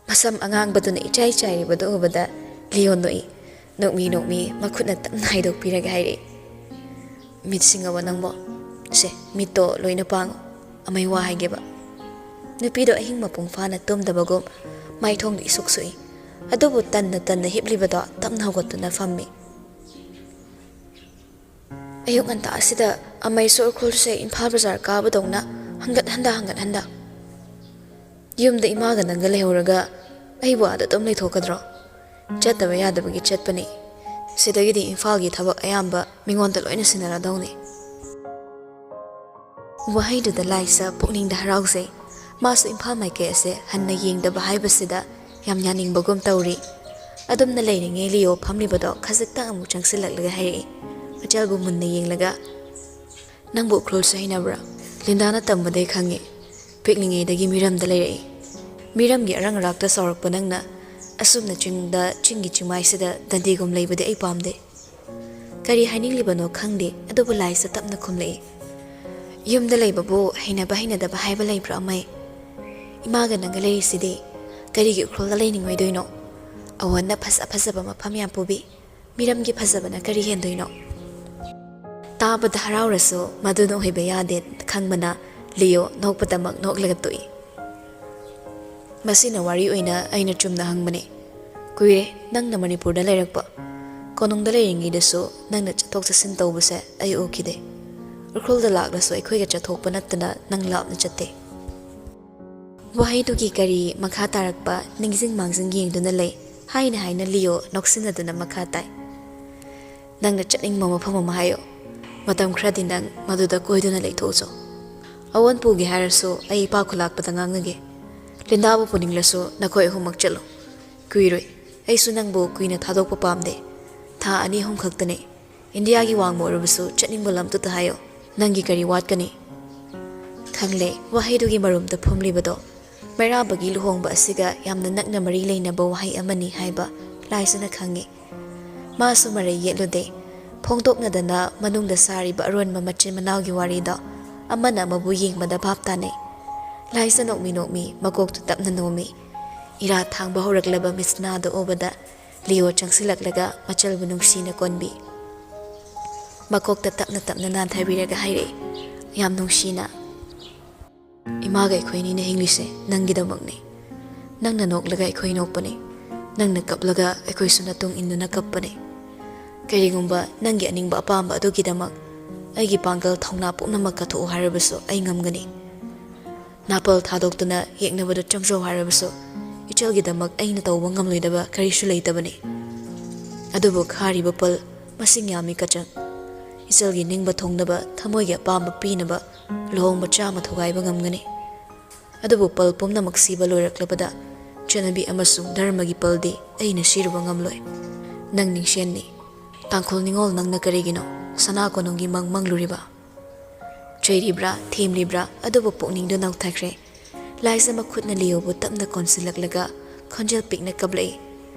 ꯃꯁꯝ ꯑꯉꯥꯡꯕꯗꯨꯅ ꯏꯆꯥꯏ ꯆꯥꯏꯔꯤꯕꯗꯨ ꯎꯕꯗ ꯂꯤꯌꯣ ꯅꯣꯛꯏ꯫ ꯅꯣꯛꯃꯤ ꯅꯣꯛꯃꯤ ꯃꯈꯨꯠꯅ ꯇꯞꯅ ꯍꯥꯏꯗꯣꯛꯄꯤꯔꯒ ꯍꯥꯏꯔꯛꯏ, "ꯃꯤꯠ ꯁꯤꯡꯉꯕꯣ ꯅꯪꯕꯣ? ꯁꯦ, ꯃꯤꯠꯇꯣ ꯂꯣꯏꯅ ꯄꯥꯡꯉꯨ꯫ ꯑꯃꯩ ꯋꯥ ꯍꯥꯏꯒꯦꯕ꯫" ꯅꯨꯄꯤꯗꯣ ꯑꯍꯤꯡ ꯃꯄꯨꯡ ꯐꯥꯅ ꯇꯨꯝꯗꯕꯒꯨꯝ ꯃꯥꯏꯊꯣꯡꯗ ꯏꯁꯨꯛ ꯁꯨꯛꯏ꯫ ꯑꯗꯨꯕꯨ ꯇꯟꯅ ꯇꯟꯅ ꯍꯤꯞꯂꯤꯕꯗꯣ ꯇꯞꯅ ꯍꯧꯒꯠꯇꯨꯅ ꯐꯝꯃꯤ꯫ "ꯑꯌꯨꯛ ꯉꯟꯇꯥ ꯑꯁꯤꯗ ꯑꯃꯩꯁꯨ ꯎꯈ꯭ꯔꯨꯜꯁꯦ ꯏꯝꯐꯥꯜ ꯕꯖꯥꯔ ꯀꯥꯕꯗꯧꯅ ꯍꯪꯒꯠ ꯍꯟꯗ, ꯍꯪꯒꯠ ꯍꯟꯗ꯫ ꯌꯨꯝꯗ ꯏꯃꯥꯒ ꯅꯪꯒ ꯂꯩꯍꯧꯔꯒ ꯑꯩꯕꯨ ꯑꯥꯗ ꯑꯗꯨꯝ ꯂꯩꯊꯣꯛꯀꯗ꯭ꯔꯣ? ꯆꯠꯇꯕ ꯌꯥꯗꯕꯒꯤ ꯆꯠꯄꯅꯤ꯫ ꯁꯤꯗꯒꯤꯗꯤ ꯏꯝꯐꯥꯜꯒꯤ ꯊꯕꯛ ꯑꯌꯥꯝꯕ ꯃꯤꯉꯣꯟꯗ ꯂꯣꯏꯅ ꯁꯤꯟꯅꯔꯗꯧꯅꯤ꯫" ꯋꯥꯍꯩꯗꯨꯗ ꯂꯥꯏꯁ ꯄꯨꯛꯅꯤꯡꯗ ꯍꯔꯥꯎꯖꯩ꯫ ꯃꯥꯁꯨ ꯏꯝꯐꯥꯜ ꯃꯥꯏꯀꯩ ꯑꯁꯦ ꯍꯟꯅ ꯌꯦꯡꯗꯕ ꯍꯥꯏꯕꯁꯤꯗ ꯌꯥꯝ ꯌꯥꯅꯤꯡꯕꯒꯨꯝ ꯇꯧꯔꯤ꯫ ꯑꯗꯨꯝꯅ ꯂꯩꯔꯤꯉꯩ ꯂꯤꯌꯣ ꯐꯝꯂꯤꯕꯗꯣ ꯈꯖꯤꯛꯇꯪ ꯑꯃꯨꯛ ꯆꯪꯁꯤꯜꯂꯛꯂꯒ ꯍꯥꯏꯔꯛꯏ, ꯃꯆꯜꯕꯨ ꯃꯨꯟꯅ ꯌꯦꯡꯂꯒ, "ꯅꯪꯕꯨ ꯎꯈ꯭ꯔꯨꯜꯁꯦ ꯍꯩꯅꯕ꯭ꯔꯥ? ꯂꯤꯟꯗꯥꯅ ꯇꯝꯕꯗꯩ ꯈꯪꯉꯤ꯫ ꯄꯤꯛꯂꯤꯉꯩꯗꯒꯤ ꯃꯤꯔꯝꯗ ꯂꯩꯔꯛꯏ꯫ ꯃꯤꯔꯝꯒꯤ ꯑꯔꯪ ꯑꯔꯥꯛꯇ ꯆꯥꯎꯔꯛꯄ ꯅꯪꯅ ꯑꯁꯨꯝꯅ ꯆꯤꯡꯗ, ꯆꯤꯡꯒꯤ ꯆꯤꯡꯃꯥꯏꯁꯤꯗ ꯗꯟꯗꯤꯒꯨꯝ ꯂꯩꯕꯗꯤ ꯑꯩ ꯄꯥꯝꯗꯦ꯫" ꯀꯔꯤ ꯍꯥꯏꯅꯤꯡꯂꯤꯕꯅꯣ ꯈꯪꯗꯦ, ꯑꯗꯨꯕꯨ ꯂꯥꯏꯁ ꯇꯞꯅ ꯈꯨꯝꯂꯛꯏ, "ꯌꯨꯝꯗ ꯂꯩꯕꯕꯨ ꯍꯩꯅꯕ ꯍꯩꯅꯗꯕ ꯍꯥꯏꯕ ꯂꯩꯕ꯭ꯔꯥ ꯑꯃꯩ? ꯏꯃꯥꯒ ꯅꯪꯒ ꯂꯩꯔꯤꯁꯤꯗꯤ ꯀꯔꯤꯒꯤ ꯎꯈ꯭ꯔꯨꯜꯗ ꯂꯩꯅꯤꯡꯉꯣꯏꯗꯣꯏꯅꯣ? ꯑꯋꯣꯟꯅ ꯐꯖ ꯐꯖꯕ ꯃꯐꯝ ꯌꯥꯝ ꯄꯨꯕꯤ꯫ ꯃꯤꯔꯝꯒꯤ ꯐꯖꯕꯅ ꯀꯔꯤ ꯍꯦꯟꯗꯣꯏꯅꯣ?" ꯇꯥꯕꯗ ꯍꯔꯥꯎꯔꯁꯨ ꯃꯗꯨꯅ ꯑꯣꯏꯕ ꯌꯥꯗꯦ ꯈꯪꯕꯅ ꯂꯤꯌꯣ ꯅꯣꯛꯄꯗꯃꯛ ꯅꯣꯛꯂꯒ ꯇꯣꯛꯏ꯫ "ꯃꯁꯤꯅ ꯋꯥꯔꯤ ꯑꯣꯏꯅ ꯑꯩꯅ ꯆꯨꯝꯅ ꯍꯪꯕꯅꯤ꯫ ꯀꯨꯏꯔꯦ ꯅꯪꯅ ꯃꯅꯤꯄꯨꯔꯗ ꯂꯩꯔꯛꯄ꯫ ꯀꯣꯅꯨꯡꯗ ꯂꯩꯔꯤꯉꯩꯗꯁꯨ ꯅꯪꯅ ꯆꯠꯊꯣꯛ ꯆꯠꯁꯤꯟ ꯇꯧꯕꯁꯦ ꯑꯩ ꯎꯈꯤꯗꯦ꯫ ꯎꯈ꯭ꯔꯨꯜꯗ ꯂꯥꯛꯂꯁꯨ ꯑꯩꯈꯣꯏꯒ ꯆꯠꯊꯣꯛꯄ ꯅꯠꯇꯅ ꯅꯪ ꯂꯥꯞꯅ ꯆꯠꯇꯦ꯫" ꯋꯥꯍꯩꯗꯨꯒꯤ ꯀꯔꯤ ꯃꯈꯥ ꯇꯥꯔꯛꯄ ꯅꯤꯡꯁꯤꯡ ꯃꯥꯡꯖꯤꯡ ꯌꯦꯡꯗꯨꯅ ꯂꯩ꯫ ꯍꯥꯏꯅ ꯍꯥꯏꯅ ꯂꯤꯌꯣ ꯅꯣꯛꯁꯤꯟꯅꯗꯨꯅ ꯃꯈꯥ ꯇꯥꯏ꯫ "ꯅꯪꯅ ꯆꯠꯅꯤꯡꯕ ꯃꯐꯝ ꯑꯃ ꯍꯥꯏꯌꯣ꯫ ꯃꯇꯝ ꯈꯔꯗꯤ ꯅꯪ ꯃꯗꯨꯗ ꯀꯣꯏꯗꯨꯅ ꯂꯩꯊꯣꯛꯎꯆꯣ꯫ ꯑꯋꯣꯟ ꯄꯨꯒꯦ ꯍꯥꯏꯔꯁꯨ ꯑꯩ ꯏꯄꯥ ꯈꯨꯂꯥꯛꯄꯗ ꯉꯥꯡꯅꯒꯦ꯫ ꯂꯤꯟꯗꯥꯕꯨ ꯄꯨꯅꯤꯡꯂꯁꯨ ꯅꯈꯣꯏ ꯑꯍꯨꯝꯃꯛ ꯆꯠꯂꯨ꯫ ꯀꯨꯏꯔꯣꯏ꯫ ꯑꯩꯁꯨ ꯅꯪꯕꯨ ꯀꯨꯏꯅ ꯊꯥꯗꯣꯛꯄ ꯄꯥꯝꯗꯦ꯫ ꯊꯥ ꯑꯅꯤ ꯑꯍꯨꯝ ꯈꯛꯇꯅꯤ꯫ ꯏꯟꯗꯤꯌꯥꯒꯤ ꯋꯥꯡꯃ ꯑꯣꯏꯔꯕꯁꯨ ꯆꯠꯅꯤꯡꯕ ꯂꯝꯗꯨꯗ ꯍꯥꯏꯌꯣ꯫ ꯅꯪꯒꯤ ꯀꯔꯤ ꯋꯥꯠꯀꯅꯤ?" ꯈꯪꯂꯦ, ꯋꯥꯍꯩꯗꯨꯒꯤ ꯃꯔꯨꯝꯗ ꯐꯨꯝꯂꯤꯕꯗꯣ꯫ ꯃꯩꯔꯥꯕꯒꯤ ꯂꯨꯍꯣꯡꯕ ꯑꯁꯤꯒ ꯌꯥꯝꯅ ꯅꯛꯅ ꯃꯔꯤ ꯂꯩꯅꯕ ꯋꯥꯍꯩ ꯑꯃꯅꯤ ꯍꯥꯏꯕ ꯂꯥꯏꯖꯅ ꯈꯪꯉꯤ꯫ ꯃꯥꯁꯨ ꯃꯔꯩ ꯌꯦꯠꯂꯨꯗꯦ꯫ ꯐꯣꯡꯗꯣꯛꯅꯗꯅ ꯃꯅꯨꯡꯗ ꯁꯥꯔꯤꯕ ꯑꯔꯣꯟꯕ ꯃꯆꯤꯟ ꯃꯅꯥꯎꯒꯤ ꯋꯥꯔꯤꯗꯣ ꯑꯃꯅ ꯑꯃꯕꯨ ꯌꯦꯡꯕꯗ ꯚꯥꯞ ꯇꯥꯅꯩ꯫ ꯂꯥꯏꯖ ꯅꯣꯛꯃꯤ ꯅꯣꯛꯃꯤ ꯃꯀꯣꯛꯇꯨ ꯇꯞꯅ ꯅꯣꯝꯃꯤ꯫ ꯏꯔꯥ ꯊꯥꯡꯕ ꯍꯧꯔꯛꯂꯕ ꯃꯤꯁꯅꯥꯗꯨ ꯎꯕꯗ ꯂꯤꯌꯣ ꯆꯪꯁꯤꯜꯂꯛꯂꯒ ꯃꯆꯜꯕꯨ ꯅꯨꯡꯁꯤꯅ ꯀꯣꯟꯕꯤ꯫ ꯃꯀꯣꯛꯇ ꯇꯞꯅ ꯇꯞꯅ ꯅꯥꯟꯊꯕꯤꯔꯒ ꯍꯥꯏꯔꯛꯏ, ꯌꯥꯝ ꯅꯨꯡꯁꯤꯅ, "ꯏꯃꯥꯒ ꯑꯩꯈꯣꯏꯅꯤꯅ ꯍꯤꯡꯂꯤꯁꯦ ꯅꯪꯒꯤꯗꯃꯛꯅꯤ꯫ ꯅꯪꯅ ꯅꯣꯛꯂꯒ ꯑꯩꯈꯣꯏ ꯅꯣꯛꯄꯅꯤ꯫ ꯅꯪꯅ ꯀꯞꯂꯒ ꯑꯩꯈꯣꯏꯁꯨ ꯅꯇꯨꯡ ꯏꯟꯗꯨꯅ ꯀꯞꯄꯅꯤ꯫ ꯀꯔꯤꯒꯨꯝꯕ ꯅꯪꯒꯤ ꯑꯅꯤꯡꯕ ꯑꯄꯥꯝꯕ ꯑꯗꯨꯒꯤꯗꯃꯛ ꯑꯩꯒꯤ ꯄꯥꯡꯒꯜ ꯊꯧꯅꯥ ꯄꯨꯝꯅꯃꯛ ꯀꯠꯊꯣꯛꯎ ꯍꯥꯏꯔꯕꯁꯨ ꯑꯩ ꯉꯝꯒꯅꯤ꯫ ꯅꯥꯄꯜ ꯊꯥꯗꯣꯛꯇꯨꯅ ꯌꯦꯛꯅꯕꯗ ꯆꯪꯖꯧ ꯍꯥꯏꯔꯕꯁꯨ ꯏꯆꯜꯒꯤꯗꯃꯛ ꯑꯩꯅ ꯇꯧꯕ ꯉꯝꯂꯣꯏꯗꯕ ꯀꯔꯤꯁꯨ ꯂꯩꯇꯕꯅꯤ꯫ ꯑꯗꯨꯕꯨ ꯈꯥꯔꯤꯕ ꯄꯜ ꯃꯁꯤꯡ ꯌꯥꯝꯃꯤ ꯀꯆꯛ꯫ ꯏꯆꯜꯒꯤ ꯅꯤꯡꯕ ꯊꯨꯡꯅꯕ, ꯊꯃꯣꯏꯒꯤ ꯑꯄꯥꯝꯕ ꯄꯤꯅꯕ ꯂꯨꯍꯣꯡꯕ ꯆꯥꯝꯃ ꯊꯨꯒꯥꯏꯕ ꯉꯝꯒꯅꯤ꯫ ꯑꯗꯨꯕꯨ ꯄꯜ ꯄꯨꯝꯅꯃꯛ ꯁꯤꯕ ꯂꯣꯏꯔꯛꯂꯕꯗ ꯆꯠꯅꯕꯤ ꯑꯃꯁꯨꯡ ꯙꯔꯃꯒꯤ ꯄꯜꯗꯤ ꯑꯩꯅ ꯁꯤꯔꯨꯕ ꯉꯝꯂꯣꯏ꯫ ꯅꯪ ꯅꯤꯡꯁꯦꯟꯅꯤ꯫ ꯇꯥꯡꯈꯨꯜ ꯅꯤꯉꯣꯜ ꯅꯪꯅ ꯀꯔꯤꯒꯤꯅꯣ ꯁꯅꯥ ꯀꯣꯅꯨꯡꯒꯤ ꯃꯪ ꯃꯪꯂꯨꯔꯤꯕ?" ꯆꯩꯔꯤꯕ꯭ꯔꯥ, ꯊꯦꯝꯂꯤꯕ꯭ꯔꯥ, ꯑꯗꯨꯕꯨ ꯄꯨꯛꯅꯤꯡꯗꯨ ꯅꯧꯊꯈ꯭ꯔꯦ꯫ ꯂꯥꯏꯖ ꯃꯈꯨꯠꯅ ꯂꯤꯌꯣꯕꯨ ꯇꯞꯅ ꯀꯣꯟꯁꯤꯜꯂꯛꯂꯒ ꯈꯣꯟꯖꯦꯜ ꯄꯤꯛꯅ ꯀꯞꯂꯛꯏ꯫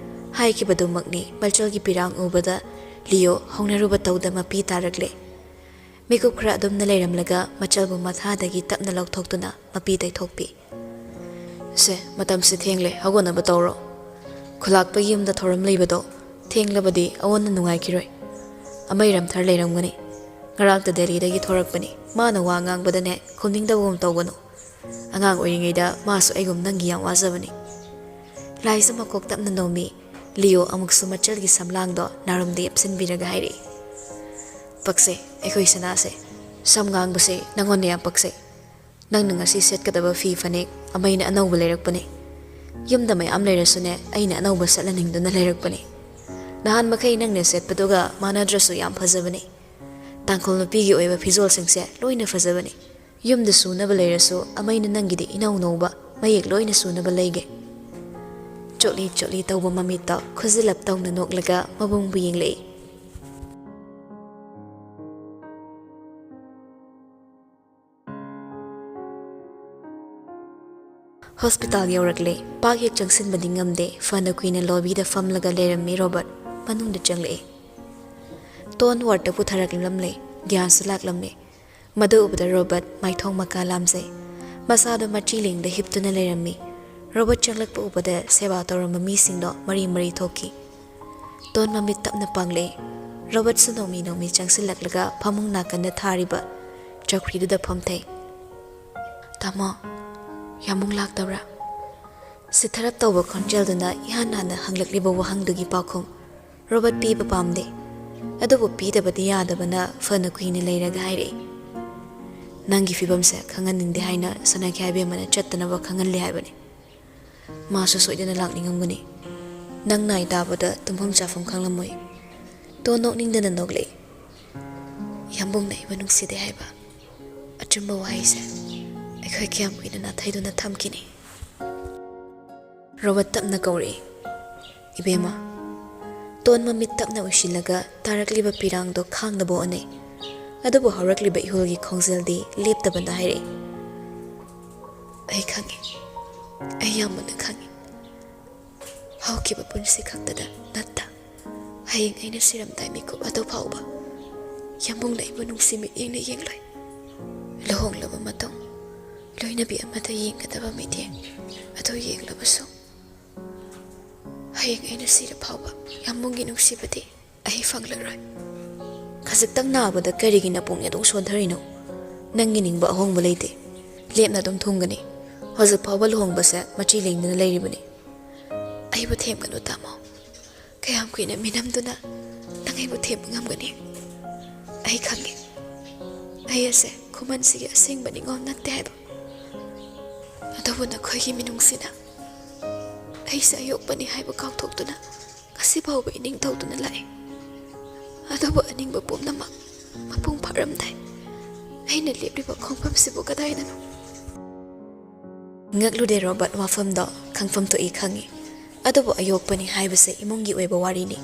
ꯍꯥꯏꯈꯤꯕꯗꯨꯃꯛꯅꯤ, ꯃꯆꯜꯒꯤ ꯄꯤꯔꯥꯡ ꯎꯕꯗ ꯂꯤꯌꯣ ꯍꯧꯅꯔꯨꯕ ꯇꯧꯗ ꯃꯄꯤ ꯇꯥꯔꯛꯂꯦ꯫ ꯃꯤꯀꯨꯞ ꯈꯔ ꯑꯗꯨꯝꯅ ꯂꯩꯔꯝꯂꯒ ꯃꯆꯜꯕꯨ ꯃꯊꯥꯗꯒꯤ ꯇꯞꯅ ꯂꯧꯊꯣꯛꯇꯨꯅ ꯃꯄꯤ ꯇꯩꯊꯣꯛꯄꯤ꯫ "ꯁꯦ, ꯃꯇꯝꯁꯦ ꯊꯦꯡꯂꯦ, ꯍꯧꯒꯠꯅꯕ ꯇꯧꯔꯣ꯫ ꯈꯨꯂꯥꯛꯄꯒꯤ ꯌꯨꯝꯗ ꯊꯧꯔꯝ ꯂꯩꯕꯗꯣ ꯊꯦꯡꯂꯕꯗꯤ ꯑꯋꯣꯟꯅ ꯅꯨꯡꯉꯥꯏꯈꯤꯔꯣꯏ꯫ ꯑꯃꯩ ꯔꯝꯊꯔ ꯂꯩꯔꯝꯒꯅꯤ꯫ ꯉꯔꯥꯡꯇ ꯗꯦꯜꯂꯤꯗꯒꯤ ꯊꯣꯔꯛꯄꯅꯤ꯫ ꯃꯥꯅ ꯋꯥ ꯉꯥꯡꯕꯗꯅꯦ ꯈꯨꯝꯅꯤꯡꯗꯕꯒꯨꯝ ꯇꯧꯒꯅꯨ꯫ ꯑꯉꯥꯡ ꯑꯣꯏꯔꯤꯉꯩꯗ ꯃꯥꯁꯨ ꯑꯩꯒꯨꯝ ꯅꯪꯒꯤ ꯌꯥꯝ ꯋꯥꯖꯕꯅꯤ꯫ ꯂꯥꯏꯖ ꯃꯀꯣꯛ ꯇꯞꯅ ꯅꯣꯝꯃꯤ꯫ ꯂꯤꯌꯣ ꯑꯃꯨꯛꯁꯨ ꯃꯆꯜꯒꯤ ꯁꯝꯂꯥꯡꯗꯣ ꯅꯥꯔꯨꯝꯗ ꯌꯦꯞꯁꯤꯟꯕꯤꯔꯒ ꯍꯥꯏꯔꯛꯏ, "ꯄꯛꯆꯩ, ꯑꯩꯈꯣꯏ ꯁꯅꯥꯁꯦ꯫ ꯁꯝ ꯉꯥꯡꯕꯁꯦ ꯅꯪꯉꯣꯟꯗ ꯌꯥꯝ ꯄꯛꯆꯩ꯫ ꯅꯪꯅ ꯉꯁꯤ ꯁꯦꯠꯀꯗꯕ ꯐꯤ ꯐꯅꯦꯛ ꯑꯃꯩꯅ ꯑꯅꯧꯕ ꯂꯩꯔꯛꯄꯅꯦ꯫ ꯌꯨꯝꯗ ꯃꯌꯥꯝ ꯂꯩꯔꯁꯨꯅꯦ, ꯑꯩꯅ ꯑꯅꯧꯕ ꯁꯦꯠꯍꯟꯅꯤꯡꯗꯨꯅ ꯂꯩꯔꯛꯄꯅꯦ꯫ ꯅꯍꯥꯟ ꯃꯈꯩ ꯅꯪꯅ ꯁꯦꯠꯄꯗꯨꯒ ꯃꯥꯟꯅꯗ꯭ꯔꯁꯨ ꯌꯥꯝ ꯐꯖꯕꯅꯦ꯫ ꯇꯥꯡꯈꯨꯜ ꯅꯨꯄꯤꯒꯤ ꯑꯣꯏꯕ ꯐꯤꯖꯣꯜꯁꯤꯡꯁꯦ ꯂꯣꯏꯅ ꯐꯖꯕꯅꯦ꯫ ꯌꯨꯝꯗ ꯁꯨꯅꯕ ꯂꯩꯔꯁꯨ ꯑꯃꯩꯅ ꯅꯪꯒꯤꯗꯤ ꯏꯅꯧ ꯅꯧꯕ ꯃꯌꯦꯛ ꯂꯣꯏꯅ ꯁꯨꯅꯕ ꯂꯩꯒꯦ꯫" ꯆꯣꯠꯂꯤ ꯆꯣꯠꯂꯤ ꯇꯧꯕ ꯃꯃꯤꯠꯇ ꯈꯨꯖꯤꯜꯂꯞ ꯇꯧꯅ ꯅꯣꯛꯂꯒ ꯃꯕꯨꯡꯕꯨ ꯌꯦꯡꯂꯛꯏ꯫ ꯍꯣꯁꯄꯤꯇꯥꯜ ꯌꯧꯔꯛꯂꯦ꯫ ꯄꯥꯛ ꯍꯦꯛ ꯆꯪꯁꯤꯟꯕꯗꯤ ꯉꯝꯗꯦ꯫ ꯐꯅ ꯀꯨꯏꯅ ꯂꯣꯕꯤꯗ ꯐꯝꯂꯒ ꯂꯩꯔꯝꯃꯤ ꯔꯣꯕꯔꯠ꯫ ꯃꯅꯨꯡꯗ ꯆꯪꯂꯛꯏ꯫ ꯇꯣꯟ ꯋꯥꯔꯗꯇ ꯄꯨꯊꯔꯛꯂꯝꯂꯦ꯫ ꯒ꯭ꯌꯥꯁꯁꯨ ꯂꯥꯛꯂꯝꯃꯦ꯫ ꯃꯗꯨ ꯎꯕꯗ ꯔꯣꯕꯔꯠ ꯃꯥꯏꯊꯣꯡ ꯃꯀꯥ ꯂꯥꯝꯖꯩ꯫ ꯃꯁꯥꯗꯣ ꯃꯆꯤ ꯂꯦꯡꯗ ꯍꯤꯞꯇꯨꯅ ꯂꯩꯔꯝꯃꯤ꯫ ꯔꯣꯕꯔꯠ ꯆꯪꯂꯛꯄ ꯎꯕꯗ ꯁꯦꯕꯥ ꯇꯧꯔꯝꯕ ꯃꯤꯁꯤꯡꯗꯣ ꯃꯔꯤ ꯃꯔꯤ ꯊꯣꯛꯈꯤ꯫ ꯇꯣꯟ ꯃꯃꯤꯠ ꯇꯞꯅ ꯄꯥꯡꯂꯛꯏ꯫ ꯔꯣꯕꯔꯠꯁꯨ ꯅꯣꯡꯃꯤ ꯅꯣꯡꯃꯤ ꯆꯪꯁꯤꯜꯂꯛꯂꯒ ꯐꯃꯨꯡ ꯅꯥꯀꯟꯗ ꯊꯥꯔꯤꯕ ꯆꯧꯀ꯭ꯔꯤꯗꯨꯗ ꯐꯝꯊꯩ꯫ "ꯇꯥꯃꯣ, ꯌꯥꯝꯕꯨꯡ ꯂꯥꯛꯇꯕ꯭ꯔꯥ?" ꯁꯤꯊꯔꯞ ꯇꯧꯕ ꯈꯣꯟꯖꯦꯜꯗꯨꯅ ꯏꯍꯥꯟ ꯍꯥꯟꯅ ꯍꯪꯂꯛꯂꯤꯕ ꯋꯥꯍꯪꯗꯨꯒꯤ ꯄꯥꯎꯈꯨꯝ ꯔꯣꯕꯔꯠ ꯄꯤꯕ ꯄꯥꯝꯗꯦ꯫ ꯑꯗꯨꯕꯨ ꯄꯤꯗꯕꯗꯤ ꯌꯥꯗꯕꯅ ꯐꯅ ꯀꯨꯏꯅ ꯂꯩꯔꯒ ꯍꯥꯏꯔꯛꯏ, "ꯅꯪꯒꯤ ꯐꯤꯕꯝꯁꯦ ꯈꯪꯍꯟꯅꯤꯡꯗꯦ ꯍꯥꯏꯅ ꯁꯅꯥꯈ꯭ꯌꯥ ꯏꯕꯦꯝꯃꯅ ꯆꯠꯇꯅꯕ ꯈꯪꯍꯜꯂꯦ ꯍꯥꯏꯕꯅꯤ꯫ ꯃꯥꯁꯨ ꯁꯣꯏꯗꯅ ꯂꯥꯛꯅꯤꯡꯉꯝꯒꯅꯤ꯫ ꯅꯪ ꯅꯥꯏ ꯇꯥꯕꯗ ꯇꯨꯝꯐꯝ ꯆꯥꯐꯝ ꯈꯪꯂꯝꯃꯣꯏ꯫" ꯇꯣꯟ ꯅꯣꯛꯅꯤꯡꯗꯅ ꯅꯣꯛꯂꯛꯏ꯫ "ꯌꯥꯝꯕꯨꯡꯅ ꯑꯩꯕꯨ ꯅꯨꯡꯁꯤꯗꯦ ꯍꯥꯏꯕ ꯑꯆꯨꯝꯕ ꯋꯥꯍꯩꯁꯦ ꯑꯩꯈꯣꯏ ꯀꯌꯥꯝ ꯀꯨꯏꯅ ꯅꯥꯊꯩꯗꯨꯅ ꯊꯝꯈꯤꯅꯤ?" ꯔꯣꯕꯔꯠ ꯇꯞꯅ ꯀꯧꯔꯛꯏ, "ꯏꯕꯦꯝꯃ꯫" ꯇꯣꯟ ꯃꯃꯤꯠ ꯇꯞꯅ ꯎꯏꯁꯤꯜꯂꯒ ꯇꯥꯔꯛꯂꯤꯕ ꯄꯤꯔꯥꯡꯗꯣ ꯈꯥꯡꯅꯕ ꯍꯣꯠꯅꯩ꯫ ꯑꯗꯨꯕꯨ ꯍꯧꯔꯛꯂꯤꯕ ꯏꯍꯨꯜꯒꯤ ꯈꯣꯡꯖꯦꯜꯗꯤ ꯂꯦꯞꯇꯕꯅ ꯍꯥꯏꯔꯛꯏ, "ꯑꯩ ꯈꯪꯉꯤ꯫ ꯑꯩ ꯌꯥꯝ ꯃꯨꯟꯅ ꯈꯪꯉꯤ꯫ ꯍꯧꯈꯤꯕ ꯄꯨꯟꯁꯤ ꯈꯛꯇꯗ ꯅꯠꯇ, ꯍꯌꯦꯡ ꯑꯩꯅ ꯁꯤꯔꯝꯗꯥꯏ ꯃꯤꯀꯨꯞ ꯑꯗꯨ ꯐꯥꯎꯕ ꯌꯥꯝꯕꯨꯡꯅ ꯑꯩꯕꯨ ꯅꯨꯡꯁꯤ ꯃꯤꯠꯌꯦꯡꯅ ꯌꯦꯡꯂꯣꯏ꯫ ꯂꯨꯍꯣꯡꯂꯕ ꯃꯇꯨꯡ ꯂꯣꯏꯅꯕꯤ ꯑꯃꯗ ꯌꯦꯡꯒꯗꯕ ꯃꯤꯠꯌꯦꯡ ꯑꯗꯨ ꯌꯦꯡꯂꯕꯁꯨ, ꯍꯌꯦꯡ ꯑꯩꯅ ꯁꯤꯔ ꯐꯥꯎꯕ ꯌꯥꯝꯕꯨꯡꯒꯤ ꯅꯨꯡꯁꯤꯕꯗꯤ ꯑꯩ ꯐꯪꯂꯔꯣꯏ꯫ ꯈꯖꯤꯛꯇꯪ ꯅꯥꯕꯗ ꯀꯔꯤꯒꯤ ꯅꯄꯨꯛꯅꯤꯡ ꯑꯗꯨꯛ ꯁꯣꯟꯊꯔꯤꯅꯣ? ꯅꯪꯒꯤ ꯅꯤꯡꯕ ꯑꯍꯣꯡꯕ ꯂꯩꯇꯦ꯫ ꯂꯦꯞꯅ ꯑꯗꯨꯝ ꯊꯨꯡꯒꯅꯤ꯫ ꯍꯧꯖꯤꯛ ꯐꯥꯎꯕ ꯂꯨꯍꯣꯡꯕꯁꯦ ꯃꯆꯤ ꯂꯦꯡꯗꯅ ꯂꯩꯔꯤꯕꯅꯤ꯫ ꯑꯩꯕꯨ ꯊꯦꯝꯒꯅꯨ, ꯇꯥꯃꯣ꯫ ꯀꯌꯥꯝ ꯀꯨꯏꯅ ꯃꯤꯅꯝꯗꯨꯅ ꯅꯪ ꯑꯩꯕꯨ ꯊꯦꯝꯕ ꯉꯝꯒꯅꯤ? ꯑꯩ ꯈꯪꯉꯤ, ꯑꯩ ꯑꯁꯦ ꯈꯨꯃꯟꯁꯤꯒꯤ ꯑꯁꯦꯡꯕ ꯅꯤꯉꯣꯜ ꯅꯠꯇꯦ ꯍꯥꯏꯕ꯫ ꯑꯗꯨꯕꯨ ꯅꯈꯣꯏꯒꯤ ꯃꯤꯅꯨꯡꯁꯤꯅ ꯑꯩꯁꯦ ꯑꯌꯣꯛꯄꯅꯤ ꯍꯥꯏꯕ ꯀꯥꯎꯊꯣꯛꯇꯨꯅ ꯉꯁꯤ ꯐꯥꯎꯕ ꯏꯅꯤꯡ ꯇꯧꯗꯨꯅ ꯂꯥꯛꯏ꯫ ꯑꯗꯨꯕꯨ ꯑꯅꯤꯡꯕ ꯄꯨꯝꯅꯃꯛ ꯃꯄꯨꯡ ꯐꯥꯔꯝꯗꯥꯏ꯫ ꯑꯩꯅ ꯂꯦꯞꯂꯤꯕ ꯈꯣꯡꯐꯝꯁꯤꯕꯨ ꯀꯗꯥꯏꯗꯅꯣ? ꯉꯛꯂꯨꯗꯦ ꯔꯣꯕꯔꯠ, ꯋꯥꯐꯝꯗꯣ ꯈꯪꯐꯝ ꯊꯣꯛꯏ ꯈꯪꯏ꯫ ꯑꯗꯨꯕꯨ ꯑꯌꯣꯛꯄꯅꯤ ꯍꯥꯏꯕꯁꯦ ꯏꯃꯨꯡꯒꯤ ꯑꯣꯏꯕ ꯋꯥꯔꯤꯅꯤ꯫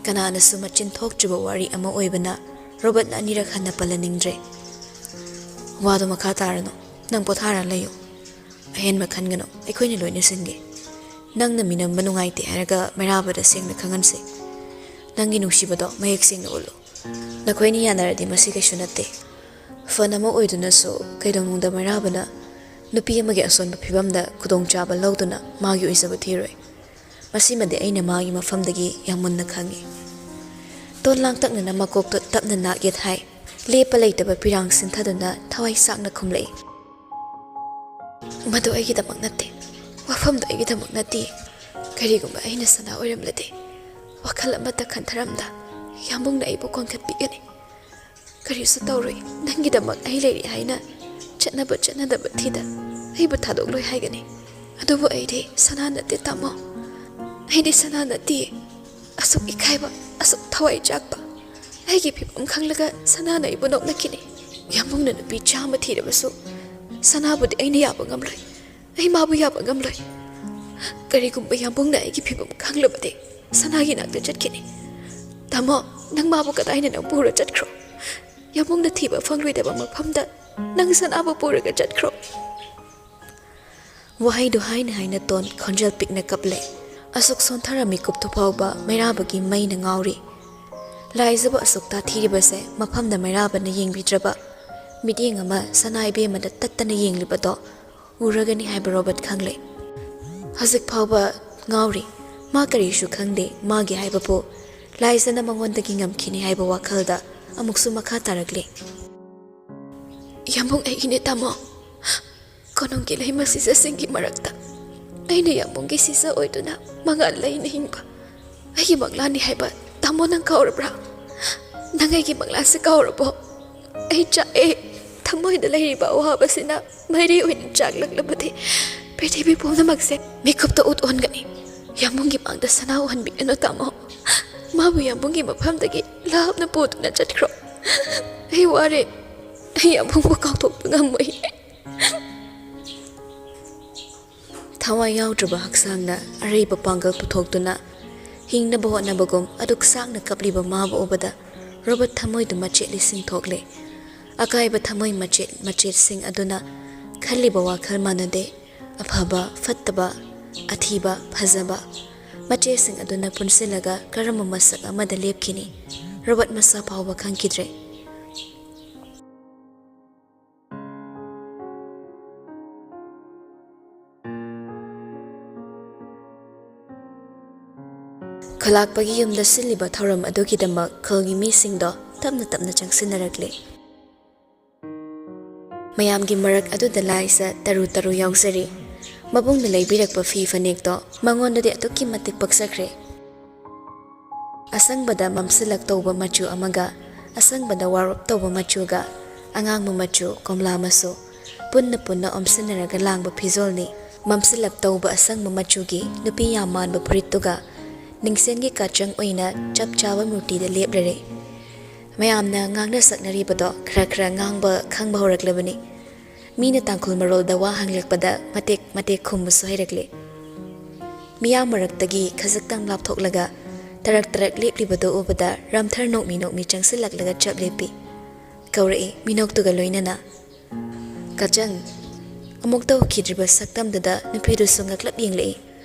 ꯀꯅꯥꯅꯁꯨ ꯃꯆꯤꯟ ꯊꯣꯛꯇ꯭ꯔꯤꯕ ꯋꯥꯔꯤ ꯑꯃ ꯑꯣꯏꯕꯅ ꯔꯣꯕꯔꯠꯅ ꯑꯅꯤꯔꯛ ꯍꯟꯅ ꯄꯜꯍꯟꯅꯤꯡꯗ꯭ꯔꯦ꯫ ꯋꯥꯗꯣ ꯃꯈꯥ ꯇꯥꯔꯅꯨ꯫ ꯅꯪ ꯄꯣꯊꯥꯔ ꯂꯩꯌꯨ꯫ ꯑꯍꯦꯟꯕ ꯈꯟꯒꯅꯨ, ꯑꯩꯈꯣꯏꯅ ꯂꯣꯏꯅ ꯁꯤꯟꯒꯦ꯫ ꯅꯪꯅ ꯃꯤꯅꯝꯕ ꯅꯨꯡꯉꯥꯏꯇꯦ ꯍꯥꯏꯔꯒ ꯃꯩꯔꯥꯕꯗ ꯁꯦꯡꯅ ꯈꯪꯍꯟꯁꯤ꯫ ꯅꯪꯒꯤ ꯅꯨꯡꯁꯤꯕꯗꯣ ꯃꯌꯦꯛ ꯁꯦꯡꯅ ꯎꯠꯂꯨ꯫ ꯅꯈꯣꯏꯅꯤ ꯌꯥꯅꯔꯗꯤ ꯃꯁꯤ ꯀꯩꯁꯨ ꯅꯠꯇꯦ꯫ ꯐꯟ ꯑꯃ ꯑꯣꯏꯗꯨꯅꯁꯨ ꯀꯩꯗꯧꯅꯨꯡꯗ ꯃꯩꯔꯥꯕꯅ ꯅꯨꯄꯤ ꯑꯃꯒꯤ ꯑꯁꯣꯟꯕ ꯐꯤꯕꯝꯗ ꯈꯨꯗꯣꯡꯆꯥꯕ ꯂꯧꯗꯨꯅ ꯃꯥꯒꯤ ꯑꯣꯏꯖꯕ ꯊꯤꯔꯣꯏ꯫ ꯃꯁꯤꯃꯗꯤ ꯑꯩꯅ ꯃꯥꯒꯤ ꯃꯐꯝꯗꯒꯤ ꯌꯥꯝ ꯃꯨꯟꯅ ꯈꯪꯏ꯫ ꯇꯣꯟ ꯂꯥꯡꯇꯛꯅꯅ ꯃꯀꯣꯛꯇꯣ ꯇꯞꯅ ꯅꯥꯛ ꯌꯦꯠ ꯍꯥꯏ꯫ ꯂꯦꯞꯄ ꯂꯩꯇꯕ ꯄꯤꯔꯥꯡ ꯁꯤꯟꯊꯗꯨꯅ ꯊꯋꯥꯏ ꯆꯥꯛꯅ ꯈꯨꯝꯂꯛꯏ꯫ ꯃꯗꯨ ꯑꯩꯒꯤꯗꯃꯛ ꯅꯠꯇꯦ꯫ ꯋꯥꯐꯝꯗꯨ ꯑꯩꯒꯤꯗꯃꯛ ꯅꯠꯇꯦ꯫ ꯀꯔꯤꯒꯨꯝꯕ ꯑꯩꯅ ꯁꯅꯥ ꯑꯣꯏꯔꯝꯂꯗꯤ, ꯋꯥꯈꯜ ꯑꯃꯠꯇ ꯈꯟꯊꯔꯝꯗ ꯌꯥꯝꯕꯨꯡꯅ ꯑꯩꯕꯨ ꯀꯣꯟꯈꯠꯄꯤꯒꯅꯤ꯫ ꯀꯔꯤꯁꯨ ꯇꯧꯔꯣꯏ꯫ ꯅꯪꯒꯤꯗꯃꯛ ꯑꯩ ꯂꯩꯔꯤ ꯍꯥꯏꯅ ꯆꯠꯅꯕ ꯆꯠꯅꯗꯕ ꯊꯤꯗ ꯑꯩꯕꯨ ꯊꯥꯗꯣꯛꯂꯣꯏ ꯍꯥꯏꯒꯅꯤ꯫ ꯑꯗꯨꯕꯨ ꯑꯩꯗꯤ ꯁꯅꯥ ꯅꯠꯇꯦ, ꯇꯥꯃꯣ꯫ ꯑꯩꯗꯤ ꯁꯅꯥ ꯅꯠꯇꯦ꯫ ꯑꯁꯨꯛ ꯏꯀꯥꯏꯕ, ꯑꯁꯨꯛ ꯊꯋꯥꯏ ꯆꯥꯛꯄ ꯑꯩꯒꯤ ꯐꯤꯕꯝ ꯈꯪꯂꯒ ꯁꯅꯥꯅ ꯑꯩꯕꯨ ꯅꯣꯛꯅꯈꯤꯅꯤ꯫ ꯌꯥꯝꯕꯨꯡꯅ ꯅꯨꯄꯤ ꯆꯥꯝꯃ ꯊꯤꯔꯕꯁꯨ ꯁꯅꯥꯕꯨꯗꯤ ꯑꯩꯅ ꯌꯥꯕ ꯉꯝꯂꯣꯏ꯫ ꯑꯩ ꯃꯥꯕꯨ ꯌꯥꯕ ꯉꯝꯂꯣꯏ꯫ ꯀꯔꯤꯒꯨꯝꯕ ꯌꯥꯝꯕꯨꯡꯅ ꯑꯩꯒꯤ ꯐꯤꯕꯝ ꯈꯪꯂꯕꯗꯤ ꯁꯅꯥꯒꯤ ꯅꯥꯛꯇ ꯆꯠꯈꯤꯅꯤ꯫ ꯇꯥꯃꯣ, ꯅꯪ ꯃꯥꯕꯨ ꯀꯗꯥꯏꯅ ꯅꯪ ꯄꯨꯔ ꯆꯠꯈ꯭ꯔꯣ꯫ ꯌꯥꯝꯕꯨꯡꯅ ꯊꯤꯕ ꯐꯪꯂꯣꯏꯗꯕ ꯃꯐꯝꯗ ꯅꯪ ꯁꯅꯥꯕꯨ ꯄꯨꯔꯒ ꯆꯠꯈ꯭ꯔꯣ꯫ ꯋꯥꯍꯩꯗꯨ ꯍꯥꯏꯅ ꯍꯥꯏꯅ ꯇꯣꯟ ꯈꯣꯟꯖꯦꯜ ꯄꯤꯛꯅ ꯀꯞꯂꯦ꯫ ꯑꯁꯨꯛ ꯁꯣꯟꯊꯔ ꯃꯤꯀꯨꯞꯇꯨ ꯐꯥꯎꯕ ꯃꯩꯔꯥꯕꯒꯤ ꯃꯩꯅ ꯉꯥꯎꯔꯤ꯫ ꯂꯥꯏꯖꯕ ꯑꯁꯨꯛ ꯇꯥꯊꯤꯔꯤꯕꯁꯦ ꯃꯐꯝꯗ ꯃꯩꯔꯥꯕꯅ ꯌꯦꯡꯕꯤꯗ꯭ꯔꯕ ꯃꯤꯠꯌꯦꯡ ꯑꯃ ꯁꯅꯥ ꯏꯕꯦꯝꯃꯗ ꯇꯠꯇꯅ ꯌꯦꯡꯂꯤꯕꯗꯣ ꯎꯔꯒꯅꯤ ꯍꯥꯏꯕ ꯔꯣꯕꯔꯠ ꯈꯪꯂꯦ꯫ ꯍꯧꯖꯤꯛ ꯐꯥꯎꯕ ꯉꯥꯎꯔꯤ꯫ ꯃꯥ ꯀꯔꯤꯁꯨ ꯈꯪꯗꯦ꯫ ꯃꯥꯒꯤ ꯍꯥꯏꯕꯕꯨ ꯂꯥꯏꯖꯅ ꯃꯉꯣꯟꯗꯒꯤ ꯉꯝꯈꯤꯅꯤ ꯍꯥꯏꯕ ꯋꯥꯈꯜꯗ ꯑꯃꯨꯛꯁꯨ ꯃꯈꯥ ꯇꯥꯔꯛꯂꯤ꯫ "ꯌꯥꯝꯕꯨꯡ ꯑꯩꯒꯤꯅꯦ ꯇꯥꯃꯣ꯫ ꯀꯣꯅꯨꯡꯒꯤ ꯂꯩꯃ ꯁꯤꯖꯁꯤꯡꯒꯤ ꯃꯔꯛꯇ ꯑꯩꯅ ꯌꯥꯝꯕꯨꯡꯒꯤ ꯁꯤꯖ ꯑꯣꯏꯗꯨꯅ ꯃꯉꯥꯜ ꯂꯩꯅ ꯍꯤꯡꯕ ꯑꯩꯒꯤ ꯃꯪꯂꯥꯟꯅꯤ ꯍꯥꯏꯕ ꯇꯥꯃꯣ ꯅꯪ ꯀꯥꯎꯔꯕ꯭ꯔꯥ? ꯅꯪ ꯑꯩꯒꯤ ꯃꯪꯂꯥꯟꯁꯦ ꯀꯥꯎꯔꯕꯣ? ꯑꯩ ꯆꯥꯛꯑꯦ꯫ ꯊꯃꯣꯏꯗ ꯂꯩꯔꯤꯕ ꯑꯋꯥꯕꯁꯤꯅ ꯃꯩꯔꯤ ꯑꯣꯏꯅ ꯆꯥꯛꯂꯛꯂꯕꯗꯤ ꯄ꯭ꯔꯤꯊꯤꯕꯤ ꯄꯨꯝꯅꯃꯛꯁꯦ ꯃꯤꯀꯨꯞꯇ ꯎꯠ ꯑꯣꯟꯒꯅꯤ꯫ ꯌꯥꯝꯕꯨꯡꯒꯤ ꯃꯥꯡꯗ ꯁꯅꯥ ꯎꯍꯟꯕꯤꯒꯅꯨ ꯇꯥꯃꯣ꯫ ꯃꯥꯕꯨ ꯌꯥꯝꯕꯨꯡꯒꯤ ꯃꯐꯝꯗꯒꯤ ꯂꯥꯞꯅ ꯄꯨꯗꯨꯅ ꯆꯠꯈ꯭ꯔꯣ꯫ ꯑꯩ ꯋꯥꯔꯦ꯫ ꯑꯩ ꯌꯥꯝꯕꯨꯡꯕꯨ ꯀꯥꯎꯊꯣꯛꯄ ꯉꯝꯃꯣꯏ꯫" ꯊꯋꯥꯏ ꯌꯥꯎꯗ꯭ꯔꯕ ꯍꯛꯆꯥꯡꯅ ꯑꯔꯩꯕ ꯄꯥꯡꯒꯜ ꯄꯨꯊꯣꯛꯇꯨꯅ ꯍꯤꯡꯅꯕ ꯍꯣꯠꯅꯕꯒꯨꯝ ꯑꯗꯨꯛ ꯁꯥꯡꯅ ꯀꯞꯂꯤꯕ ꯃꯥꯕꯨ ꯎꯕꯗ ꯔꯣꯕꯔꯠ ꯊꯃꯣꯏꯗꯨ ꯃꯆꯦꯠ ꯂꯤꯁꯤꯡ ꯊꯣꯛꯂꯦ꯫ ꯑꯀꯥꯏꯕ ꯊꯃꯣꯏ ꯃꯆꯦꯠ ꯃꯆꯦꯠꯁꯤꯡ ꯑꯗꯨꯅ ꯈꯜꯂꯤꯕ ꯋꯥꯈꯜ ꯃꯥꯟꯅꯗꯦ꯫ ꯑꯐꯕ, ꯐꯠꯇꯕ, ꯑꯊꯤꯕ, ꯐꯖꯕ ꯃꯆꯦꯠꯁꯤꯡ ꯑꯗꯨꯅ ꯄꯨꯟꯁꯤꯜꯂꯒ ꯀꯔꯝꯕ ꯃꯁꯛ ꯑꯃꯗ ꯂꯦꯞꯈꯤꯅꯤ? ꯔꯣꯕꯔꯠ ꯃꯁꯥ ꯐꯥꯎꯕ ꯈꯪꯈꯤꯗ꯭ꯔꯦ꯫ ꯈꯨꯂꯥꯛꯄꯒꯤ ꯌꯨꯝꯗ ꯁꯤꯜꯂꯤꯕ ꯊꯧꯔꯝ ꯑꯗꯨꯒꯤꯗꯃꯛ ꯈꯨꯜꯒꯤ ꯃꯤꯁꯤꯡꯗꯣ ꯇꯞꯅ ꯇꯞꯅ ꯆꯪꯁꯤꯟꯅꯔꯛꯂꯦ꯫ ꯃꯌꯥꯝꯒꯤ ꯃꯔꯛ ꯑꯗꯨꯗ ꯂꯥꯏꯖ ꯇꯔꯨ ꯇꯔꯨ ꯌꯥꯎꯖꯔꯤ꯫ ꯃꯕꯨꯡꯅ ꯂꯩꯕꯤꯔꯛꯄ ꯐꯤ ꯐꯅꯦꯛꯇꯣ ꯃꯉꯣꯟꯗꯗꯤ ꯑꯗꯨꯛꯀꯤ ꯃꯇꯤꯛ ꯄꯛꯆꯈ꯭ꯔꯦ꯫ ꯑꯁꯪꯕꯗ ꯃꯝꯁꯤꯜꯂꯛ ꯇꯧꯕ ꯃꯆꯨ ꯑꯃꯒ ꯑꯁꯪꯕꯗ ꯋꯥꯔꯞ ꯇꯧꯕ ꯃꯆꯨꯒ ꯑꯉꯥꯡꯕ ꯃꯆꯨ, ꯀꯣꯝꯂꯥ ꯃꯆꯨ ꯄꯨꯟꯅ ꯄꯨꯟꯅ ꯑꯣꯝꯁꯤꯟꯅꯔꯒ ꯂꯥꯡꯕ ꯐꯤꯖꯣꯜꯅꯤ꯫ ꯃꯝꯁꯤꯜꯂꯛ ꯇꯧꯕ ꯑꯁꯪꯕ ꯃꯆꯨꯒꯤ ꯅꯨꯄꯤ ꯌꯥꯝ ꯃꯥꯟꯕ ꯐꯨꯔꯤꯠꯇꯨꯒ ꯅꯤꯡꯁꯦꯟꯒꯤ ꯀꯥꯆꯪ ꯑꯣꯏꯅ ꯆꯞ ꯆꯥꯕ ꯃꯨꯔꯇꯤꯗ ꯂꯦꯞꯂꯔꯦ꯫ ꯃꯌꯥꯝꯅ ꯉꯥꯡꯅ ꯁꯛꯅꯔꯤꯕꯗꯣ ꯈꯔ ꯈꯔ ꯉꯥꯡꯕ ꯈꯪꯕ ꯍꯧꯔꯛꯂꯕꯅꯤ꯫ ꯃꯤꯅ ꯇꯥꯡꯈꯨꯜ ꯃꯔꯣꯜꯗ ꯋꯥ ꯍꯪꯂꯛꯄꯗ ꯃꯇꯦꯛ ꯃꯇꯦꯛ ꯈꯨꯝꯕꯁꯨ ꯍꯩꯔꯛꯂꯦ꯫ ꯃꯤꯌꯥꯝ ꯃꯔꯛꯇꯒꯤ ꯈꯖꯤꯛꯇꯪ ꯂꯥꯞꯊꯣꯛꯂꯒ ꯇꯔꯛ ꯇꯔꯛ ꯂꯦꯞꯂꯤꯕꯗꯨ ꯎꯕꯗ ꯔꯝꯊꯔ ꯅꯣꯛꯃꯤ ꯅꯣꯛꯃꯤ ꯆꯪꯁꯤꯜꯂꯛꯂꯒ ꯆꯞ ꯂꯦꯞꯄꯤ꯫ ꯀꯧꯔꯛꯏ ꯃꯤꯅꯣꯛꯇꯨꯒ ꯂꯣꯏꯅꯅ꯫ "ꯀꯆꯪ!" ꯑꯃꯨꯛꯇ ꯎꯈꯤꯗ꯭ꯔꯤꯕ ꯁꯛꯇꯝꯗꯨꯗ ꯅꯨꯄꯤꯗꯨꯁꯨ ꯉꯛꯂꯞ ꯌꯦꯡꯂꯛꯏ꯫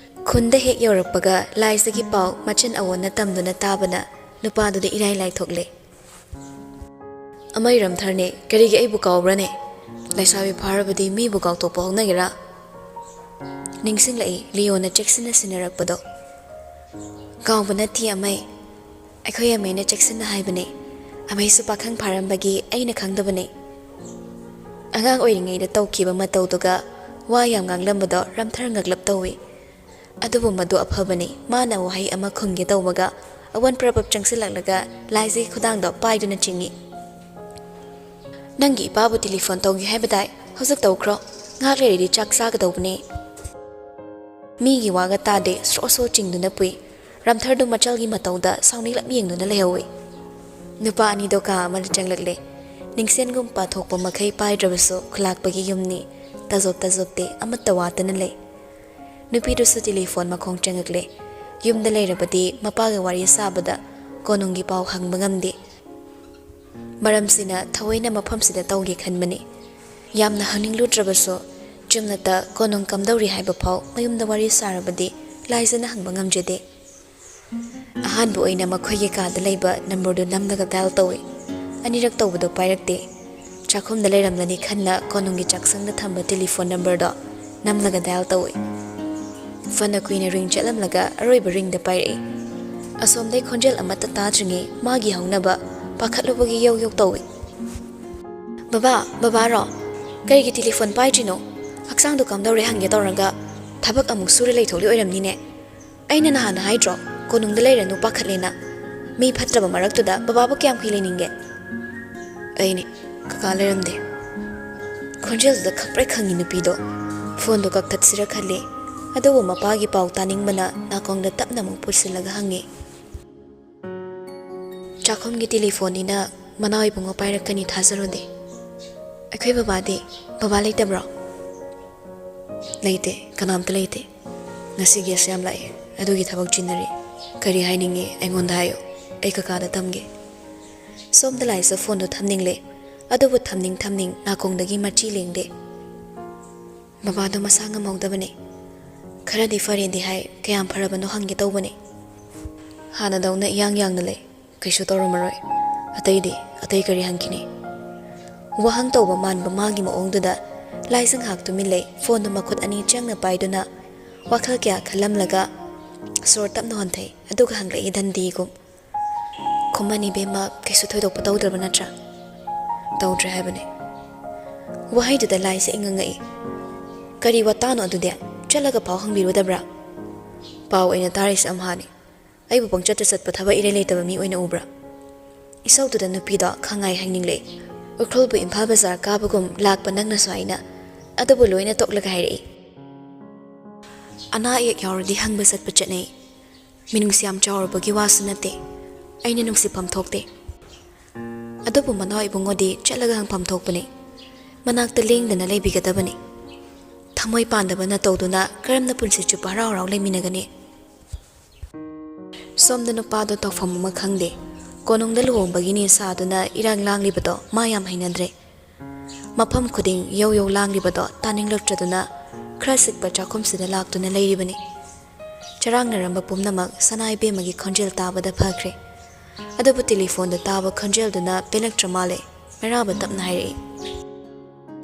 ꯈꯨꯟꯗ ꯍꯦꯛ ꯌꯧꯔꯛꯄꯒ ꯂꯥꯏꯖꯒꯤ ꯄꯥꯎ ꯃꯆꯤꯟ ꯑꯋꯣꯟꯅ ꯇꯝꯗꯨꯅ ꯇꯥꯕꯅ ꯅꯨꯄꯥꯗꯨꯗ ꯏꯔꯥꯏ ꯂꯥꯏꯊꯣꯛꯂꯦ꯫ "ꯑꯃꯩ ꯔꯝꯊꯔꯅꯦ, ꯀꯔꯤꯒꯤ ꯑꯩꯕꯨ ꯀꯥꯎꯕ꯭ꯔꯅꯦ? ꯂꯩꯁꯥꯕꯤ ꯐꯥꯔꯕꯗꯤ ꯃꯤꯕꯨ ꯀꯥꯎꯊꯣꯛꯄ ꯍꯧꯅꯒꯦꯔꯥ?" ꯅꯤꯡꯁꯤꯡꯂꯛꯏ ꯂꯤꯌꯣꯅ ꯆꯦꯛꯁꯤꯟꯅ ꯁꯤꯟꯅꯔꯛꯄꯗꯣ꯫ "ꯀꯥꯎꯕ ꯅꯠꯇꯦ ꯑꯃꯩ꯫ ꯑꯩꯈꯣꯏ ꯑꯃꯩꯅ ꯆꯦꯛꯁꯤꯟꯅ ꯍꯥꯏꯕꯅꯦ꯫ ꯑꯃꯩꯁꯨ ꯄꯥꯈꯪ ꯐꯥꯔꯝꯕꯒꯤ ꯑꯩꯅ ꯈꯪꯗꯕꯅꯦ꯫ ꯑꯉꯥꯡ ꯑꯣꯏꯔꯤꯉꯩꯗ ꯇꯧꯈꯤꯕ ꯃꯇꯧꯗꯨꯒ ꯋꯥ ꯌꯥꯝ ꯉꯥꯡꯂꯝꯕꯗꯣ ꯔꯝꯊꯔ ꯉꯛꯂꯞ ꯇꯧꯏ꯫ ꯑꯗꯨꯕꯨ ꯃꯗꯨ ꯑꯐꯕꯅꯤ꯫ ꯃꯥꯅ ꯋꯥꯍꯩ ꯑꯃ ꯈꯨꯝꯒꯦ ꯇꯧꯕꯒ ꯑꯋꯟ ꯄ꯭ꯔꯕꯞ ꯆꯪꯁꯤꯜꯂꯛꯂꯒ ꯂꯥꯏꯖꯒꯤ ꯈꯨꯗꯥꯡꯗꯣ ꯄꯥꯏꯗꯨꯅ ꯆꯤꯡꯏ꯫ "ꯅꯪꯒꯤ ꯏꯄꯥꯕꯨ ꯇꯦꯂꯤꯐꯣꯟ ꯇꯧꯒꯦ ꯍꯥꯏꯕꯗꯥꯏ? ꯍꯧꯖꯤꯛ ꯇꯧꯈ꯭ꯔꯣ꯫ ꯉꯥꯏꯍꯥꯛ ꯂꯩꯔꯗꯤ ꯆꯥꯛ ꯆꯥꯒꯗꯧꯕꯅꯦ꯫" ꯃꯤꯒꯤ ꯋꯥꯒ ꯇꯥꯗꯦ, ꯁ꯭ꯔꯣ ꯁ꯭ꯔꯣ ꯆꯤꯡꯗꯨꯅ ꯄꯨꯏ꯫ ꯔꯝꯊꯔꯗꯨ ꯃꯆꯜꯒꯤ ꯃꯇꯧꯗ ꯁꯥꯎꯅꯤꯡꯂꯞ ꯌꯦꯡꯗꯨꯅ ꯂꯩꯍꯧꯏ꯫ ꯅꯨꯄꯥ ꯑꯅꯤꯗꯣ ꯀꯥ ꯑꯃꯗ ꯆꯪꯂꯛꯂꯦ꯫ ꯅꯤꯡꯁꯦꯟꯒꯨꯝ ꯄꯥꯊꯣꯛꯄ ꯃꯈꯩ ꯄꯥꯏꯗ꯭ꯔꯕꯁꯨ ꯈꯨꯂꯥꯛꯄꯒꯤ ꯌꯨꯝꯅꯤ꯫ ꯇꯥꯖꯣꯞ ꯇꯥꯖꯣꯞꯇꯦ, ꯑꯃꯠꯇ ꯋꯥꯠꯇꯅ ꯂꯩ꯫ ꯅꯨꯄꯤꯗꯨꯁꯨ ꯇꯦꯂꯤꯐꯣꯟ ꯃꯈꯣꯡ ꯆꯪꯉꯛꯂꯦ꯫ ꯌꯨꯝꯗ ꯂꯩꯔꯕꯗꯤ ꯃꯄꯥꯒ ꯋꯥꯔꯤ ꯁꯥꯕꯗ ꯀꯣꯅꯨꯡꯒꯤ ꯄꯥꯎ ꯍꯪꯕ ꯉꯝꯗꯦ꯫ ꯃꯔꯝꯁꯤꯅ ꯊꯑꯣꯏꯅ ꯃꯐꯝꯁꯤꯗ ꯇꯧꯒꯦ ꯈꯟꯕꯅꯤ꯫ ꯌꯥꯝꯅ ꯍꯪꯅꯤꯡꯂꯨꯗ꯭ꯔꯕꯁꯨ ꯆꯨꯝꯅꯇ ꯀꯣꯅꯨꯡ ꯀꯝꯗꯧꯔꯤ ꯍꯥꯏꯕ ꯐꯥꯎ ꯃꯌꯨꯝꯗ ꯋꯥꯔꯤ ꯁꯥꯔꯕꯗꯤ ꯂꯥꯏꯖꯅ ꯍꯪꯕ ꯉꯝꯖꯗꯦ꯫ ꯑꯍꯥꯟꯕ ꯑꯣꯏꯅ ꯃꯈꯣꯏꯒꯤ ꯀꯥꯗ ꯂꯩꯕ ꯅꯝꯕꯔꯗꯨ ꯅꯝꯂꯒ ꯗꯥꯏꯜ ꯇꯧꯏ꯫ ꯑꯅꯤꯔꯛ ꯇꯧꯕꯗꯣ ꯄꯥꯏꯔꯛꯇꯦ꯫ ꯆꯥꯛꯈꯨꯝꯗ ꯂꯩꯔꯝꯂꯅꯤ ꯈꯟꯅ ꯀꯣꯅꯨꯡꯒꯤ ꯆꯥꯛꯁꯪꯗ ꯊꯝꯕ ꯇꯦꯂꯤꯐꯣꯟ ꯅꯝꯕꯔꯗꯣ ꯅꯝꯂꯒ ꯗꯥꯏꯜ ꯇꯧꯏ꯫ ꯐꯅ ꯀꯨꯏꯅ ꯔꯤꯡ ꯆꯠꯂꯝꯂꯒ ꯑꯔꯣꯏꯕ ꯔꯤꯡꯗ ꯄꯥꯏꯔꯛꯏ꯫ ꯑꯁꯣꯝꯗꯩ ꯈꯣꯟꯖꯦꯜ ꯑꯃꯠꯇ ꯇꯥꯗ꯭ꯔꯤꯉꯩ ꯃꯥꯒꯤ ꯍꯧꯅꯕ ꯄꯥꯈꯠꯂꯨꯕꯒꯤ ꯌꯧ ꯌꯧ ꯇꯧꯏ꯫ "ꯕꯕꯥ, ꯕꯕꯥꯔꯣ? ꯀꯔꯤꯒꯤ ꯇꯦꯂꯤꯐꯣꯟ ꯄꯥꯏꯗ꯭ꯔꯤꯅꯣ? ꯍꯛꯆꯥꯡꯗꯣ ꯀꯝꯗꯧꯔꯦ ꯍꯪꯒꯦ ꯇꯧꯔꯒ ꯊꯕꯛ ꯑꯃꯨꯛ ꯁꯨꯔ ꯂꯩꯊꯣꯛꯂꯤ ꯑꯣꯏꯔꯝꯅꯤꯅꯦ꯫ ꯑꯩꯅ ꯅꯍꯥꯟ ꯍꯥꯏꯗ꯭ꯔꯣ, ꯀꯣꯅꯨꯡꯗ ꯂꯩꯔꯅꯨ, ꯄꯥꯈꯠꯂꯦꯅ꯫ ꯃꯤ ꯐꯠꯇ꯭ꯔꯕ ꯃꯔꯛꯇꯨꯗ ꯕꯕꯥꯕꯨ ꯀꯌꯥꯝ ꯀꯨꯏ ꯂꯩꯅꯤꯡꯒꯦ?" "ꯑꯩꯅꯦ, ꯀꯀꯥ ꯂꯩꯔꯝꯗꯦ꯫" ꯈꯣꯟꯖꯦꯜꯗꯨꯗ ꯈꯪꯄ꯭ꯔꯦꯛ ꯈꯪꯉꯤ ꯅꯨꯄꯤꯗꯣ꯫ ꯐꯣꯟꯗꯣ ꯀꯛꯊꯠꯁꯤꯔ ꯈꯜꯂꯦ, ꯑꯗꯨꯕꯨ ꯃꯄꯥꯒꯤ ꯄꯥꯎ ꯇꯥꯅꯤꯡꯕꯅ ꯅꯥꯀꯣꯡꯗ ꯇꯞꯅ ꯑꯃꯨꯛ ꯄꯨꯠꯁꯤꯜꯂꯒ ꯍꯪꯉꯤ꯫ ꯆꯥꯛꯈꯨꯝꯒꯤ ꯇꯦꯂꯤꯐꯣꯟꯅꯤꯅ ꯃꯅꯥꯎ ꯏꯕꯨꯡꯉꯣ ꯄꯥꯏꯔꯛꯀꯅꯤ ꯊꯥꯖꯔꯨꯗꯦ꯫ "ꯑꯩꯈꯣꯏ ꯕꯕꯥꯗꯤ? ꯕꯕꯥ ꯂꯩꯇꯕ꯭ꯔꯣ?" "ꯂꯩꯇꯦ, ꯀꯅꯥꯝꯇ ꯂꯩꯇꯦ꯫ ꯉꯁꯤ ꯒꯦꯁ ꯌꯥꯝ ꯂꯥꯛꯑꯦ, ꯑꯗꯨꯒꯤ ꯊꯕꯛ ꯆꯤꯟꯅꯔꯤ꯫ ꯀꯔꯤ ꯍꯥꯏꯅꯤꯡꯉꯤ ꯑꯩꯉꯣꯟꯗ ꯍꯥꯏꯌꯨ, ꯑꯩ ꯀꯀꯥꯗ ꯇꯝꯒꯦ꯫" ꯁꯣꯝꯗ ꯂꯥꯏꯁꯨ ꯐꯣꯟꯗꯣ ꯊꯝꯅꯤꯡꯂꯦ, ꯑꯗꯨꯕꯨ ꯊꯝꯅꯤꯡ ꯊꯝꯅꯤꯡ ꯅꯥꯀꯣꯡꯗꯒꯤ ꯃꯆꯤ ꯂꯦꯡꯗꯦ꯫ "ꯕꯕꯥꯗꯣ ꯃꯁꯥ ꯉꯝꯍꯧꯗꯕꯅꯦ꯫ ꯈꯔꯗꯤ ꯐꯔꯦꯗꯤ ꯍꯥꯏ, ꯀꯌꯥꯝ ꯐꯔꯕꯅꯣ ꯍꯪꯒꯦ ꯇꯧꯕꯅꯦ꯫ ꯍꯥꯟꯅꯗꯧꯅ ꯏꯌꯥꯡ ꯌꯥꯡꯅ ꯂꯩ, ꯀꯩꯁꯨ ꯇꯧꯔꯝꯃꯔꯣꯏ꯫ ꯑꯇꯩꯗꯤ, ꯑꯇꯩ ꯀꯔꯤ ꯍꯪꯈꯤꯅꯤ?" ꯋꯥꯍꯪ ꯇꯧꯕ ꯃꯥꯟꯕ ꯃꯥꯒꯤ ꯃꯑꯣꯡꯗꯨꯗ ꯂꯥꯏꯁ ꯉꯥꯏꯍꯥꯛ ꯇꯨꯃꯤꯟ ꯂꯩ꯫ ꯐꯣꯟꯗꯨ ꯃꯈꯨꯠ ꯑꯅꯤ ꯆꯪꯅ ꯄꯥꯏꯗꯨꯅ ꯋꯥꯈꯜ ꯀꯌꯥ ꯈꯜꯂꯝꯂꯒ ꯁꯣꯔ ꯇꯞꯅ ꯍꯣꯟꯊꯩ, ꯑꯗꯨꯒ ꯍꯪꯂꯛꯏ ꯗꯟꯗꯤꯒꯨꯝ꯫ "ꯑꯃꯅꯤ ꯏꯕꯦꯝꯃ, ꯀꯩꯁꯨ ꯊꯣꯏꯗꯣꯛꯄ ꯇꯧꯗ꯭ꯔꯕ ꯅꯠꯇ꯭ꯔꯥ?" "ꯇꯧꯗ꯭ꯔꯦ ꯍꯥꯏꯕꯅꯦ꯫" ꯋꯥꯍꯩꯗꯨꯗ ꯂꯥꯏꯁꯦ ꯏꯉꯛ ꯉꯛꯏ꯫ "ꯀꯔꯤ ꯋꯥꯇꯥꯅꯣ ꯑꯗꯨꯗꯤ? ꯆꯠꯂꯒ ꯄꯥꯎ ꯍꯪꯕꯤꯔꯨꯗꯕ꯭ꯔꯥ?" "ꯄꯥꯎ ꯑꯣꯏꯅ ꯇꯥꯔꯤꯁꯦ ꯑꯝꯍꯥꯅꯤ꯫ ꯑꯩꯕꯨ ꯄꯪꯆꯠꯇ ꯆꯠꯄ ꯊꯕꯛ ꯏꯔꯩ ꯂꯩꯇꯕ ꯃꯤ ꯑꯣꯏꯅ ꯎꯕ꯭ꯔꯥ?" ꯏꯁꯧꯗꯨꯗ ꯅꯨꯄꯤꯗꯣ ꯈꯪꯉꯥꯏ ꯍꯥꯏꯅꯤꯡꯂꯛꯏ꯫ ꯎꯈ꯭ꯔꯨꯜꯕꯨ ꯏꯝꯐꯥꯜ ꯕꯖꯥꯔ ꯀꯥꯕꯒꯨꯝ ꯂꯥꯛꯄ ꯅꯪꯅꯁꯨ ꯍꯥꯏꯅ, ꯑꯗꯨꯕꯨ ꯂꯣꯏꯅ ꯇꯣꯛꯂꯒ ꯍꯥꯏꯔꯛꯏ꯫ "ꯑꯅꯥ ꯑꯌꯦꯛ ꯌꯥꯎꯔꯗꯤ ꯍꯪꯕ ꯆꯠꯄ ꯆꯠꯅꯩ꯫ ꯃꯤꯅꯨꯡꯁꯤ ꯌꯥꯝ ꯆꯥꯎꯔꯨꯕꯒꯤ ꯋꯥꯁꯨ ꯅꯠꯇꯦ꯫ ꯑꯩꯅ ꯅꯨꯡꯁꯤꯐꯝ ꯊꯣꯛꯇꯦ꯫ ꯑꯗꯨꯕꯨ ꯃꯅꯥꯎ ꯏꯕꯨꯡꯉꯣꯗꯤ ꯆꯠꯂꯒ ꯍꯪꯐꯝ ꯊꯣꯛꯄꯅꯤ꯫ ꯃꯅꯥꯛꯇ ꯂꯦꯡꯗꯅ ꯂꯩꯕꯤꯒꯗꯕꯅꯤ꯫ ꯊꯃꯣꯏ ꯄꯥꯟꯗꯕꯅ ꯇꯧꯗꯨꯅ ꯀꯔꯝꯅ ꯄꯨꯟꯁꯤ ꯆꯨꯞꯄ ꯍꯔꯥꯎ ꯍꯔꯥꯎ ꯂꯩꯃꯤꯟꯅꯒꯅꯤ?" ꯁꯣꯝꯗ ꯅꯨꯄꯥꯗꯣ ꯇꯧꯐꯝ ꯑꯃ ꯈꯪꯗꯦ꯫ ꯀꯣꯅꯨꯡꯗ ꯂꯨꯍꯣꯡꯕꯒꯤꯅꯤ ꯁꯥꯗꯨꯅ ꯏꯔꯥꯡ ꯂꯥꯡꯂꯤꯕꯗꯣ ꯃꯥ ꯌꯥꯝ ꯍꯩꯅꯗ꯭ꯔꯦ꯫ ꯃꯐꯝ ꯈꯨꯗꯤꯡ ꯌꯧ ꯌꯧ ꯂꯥꯡꯂꯤꯕꯗꯣ ꯇꯥꯅꯤꯡꯂꯛꯇ꯭ꯔꯗꯨꯅ ꯈꯔ ꯆꯤꯛꯄ ꯆꯥꯛꯈꯨꯝꯁꯤꯗ ꯂꯥꯛꯇꯨꯅ ꯂꯩꯔꯤꯕꯅꯤ꯫ ꯆꯔꯥꯡꯅꯔꯝꯕ ꯄꯨꯝꯅꯃꯛ ꯁꯅꯥ ꯏꯕꯦꯝꯃꯒꯤ ꯈꯣꯟꯖꯦꯜ ꯇꯥꯕꯗ ꯐꯈ꯭ꯔꯦ꯫ ꯑꯗꯨꯕꯨ ꯇꯦꯂꯤꯐꯣꯟꯗ ꯇꯥꯕ ꯈꯣꯟꯖꯦꯜꯗꯨꯅ ꯄꯦꯜꯂꯛꯇ꯭ꯔ ꯃꯥꯜꯂꯦ꯫ ꯃꯩꯔꯥꯕ ꯇꯞꯅ ꯍꯥꯏꯔꯛꯏ,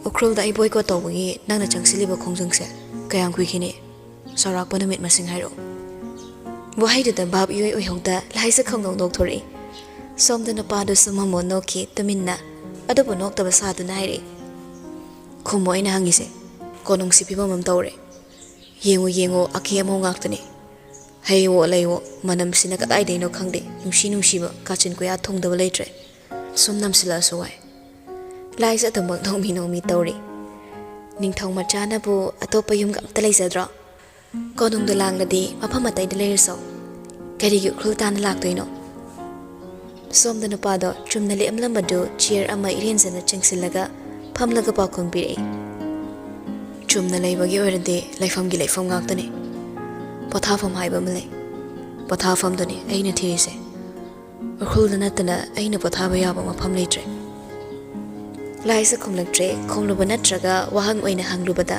"ꯎꯈ꯭ꯔꯨꯜꯗ ꯑꯩ ꯕꯣꯏꯀꯣꯠ ꯇꯧꯕꯒꯤ ꯅꯪꯅ ꯆꯪꯁꯤꯜꯂꯤꯕ ꯈꯣꯡꯖꯪꯁꯦ ꯀꯌꯥꯝ ꯀꯨꯏꯈꯤꯅꯤ? ꯆꯥꯎꯔꯥꯛꯄ ꯅꯨꯃꯤꯠ ꯃꯁꯤꯡ ꯍꯥꯏꯔꯛꯎ꯫" ꯋꯥꯍꯩꯗꯨꯗ ꯚꯥꯞ ꯏꯑꯣꯏ ꯑꯣꯏꯍꯧꯗ ꯂꯥꯏꯁꯦ ꯈꯪꯅꯧ ꯅꯣꯛꯊꯣꯔꯛꯏ꯫ ꯁꯣꯝꯗ ꯅꯨꯄꯥꯗꯨꯁꯨ ꯃꯃꯣꯟ ꯅꯣꯛꯈꯤ ꯇꯨꯃꯤꯟꯅ, ꯑꯗꯨꯕꯨ ꯅꯣꯛꯇꯕ ꯁꯥꯗꯨꯅ ꯍꯥꯏꯔꯛꯏ, "ꯈꯨꯝꯃꯣ ꯑꯩꯅ ꯍꯪꯉꯤꯁꯦ꯫ ꯀꯣꯅꯨꯡꯁꯤ ꯐꯤꯕꯝ ꯑꯃ ꯇꯧꯔꯦ꯫ ꯌꯦꯡꯉꯨ ꯌꯦꯡꯉꯨ, ꯑꯀꯤ ꯑꯃꯧ ꯉꯥꯛꯇꯅꯤ꯫ ꯍꯩꯋꯣ ꯂꯩꯋꯣ, ꯃꯅꯝꯁꯤꯅ ꯀꯗꯥꯏꯗꯩꯅꯣ ꯈꯪꯗꯦ, ꯅꯨꯡꯁꯤ ꯅꯨꯡꯁꯤꯕ ꯀꯥꯆꯤꯟ ꯀꯣꯌꯥ ꯊꯨꯡꯗꯕ ꯂꯩꯇ꯭ꯔꯦ꯫ ꯁꯨꯝ ꯅꯝꯁꯤꯜꯂꯛꯑꯁꯨ ꯋꯥꯏ꯫" ꯂꯥꯏꯁꯦ ꯑꯗꯨꯃꯛ ꯅꯣꯡꯃꯤ ꯅꯣꯡꯃꯤ ꯇꯧꯔꯤ꯫ "ꯅꯤꯡꯊꯧ ꯃꯆꯥꯅꯕꯨ ꯑꯇꯣꯞꯄ ꯌꯨꯝꯒ ꯑꯝꯇ ꯂꯩꯖꯗ꯭ꯔꯣ? ꯀꯣꯅꯨꯡꯗ ꯂꯥꯡꯂꯗꯤ ꯃꯐꯝ ꯑꯇꯩꯗ ꯂꯩꯔꯁꯨ ꯀꯔꯤꯒꯤ ꯎꯈ꯭ꯔꯨꯜ ꯇꯥꯟꯅ ꯂꯥꯛꯇꯣꯏꯅꯣ?" ꯁꯣꯝꯗ ꯅꯨꯄꯥꯗꯣ ꯆꯨꯝꯅ ꯂꯦꯞꯂꯝꯕꯗꯨ ꯆꯤꯌꯔ ꯑꯃ ꯏꯔꯦꯟꯖꯅ ꯆꯤꯡꯁꯤꯜꯂꯒ ꯐꯝꯂꯒ ꯄꯥꯎꯈꯨꯝ ꯄꯤꯔꯛꯏ, "ꯆꯨꯝꯅ ꯂꯩꯕꯒꯤ ꯑꯣꯏꯔꯗꯤ ꯂꯩꯐꯝꯒꯤ ꯂꯩꯐꯝ ꯉꯥꯛꯇꯅꯤ꯫ ꯄꯣꯊꯥꯐꯝ ꯍꯥꯏꯕ ꯑꯃ ꯂꯩ꯫ ꯄꯣꯊꯥꯐꯝꯗꯨꯅꯤ ꯑꯩꯅ ꯊꯤꯔꯤꯁꯦ꯫ ꯎꯈ꯭ꯔꯨꯜꯗ ꯅꯠꯇꯅ ꯑꯩꯅ ꯄꯣꯊꯥꯕ ꯌꯥꯕ ꯃꯐꯝ ꯂꯩꯇ꯭ꯔꯦ꯫" ꯂꯥꯏꯁꯦ ꯈꯨꯝꯂꯛꯇ꯭ꯔꯦ꯫ ꯈꯨꯝꯂꯨꯕ ꯅꯠꯇ꯭ꯔꯒ ꯋꯥꯍꯪ ꯑꯣꯏꯅ ꯍꯪꯂꯨꯕꯗ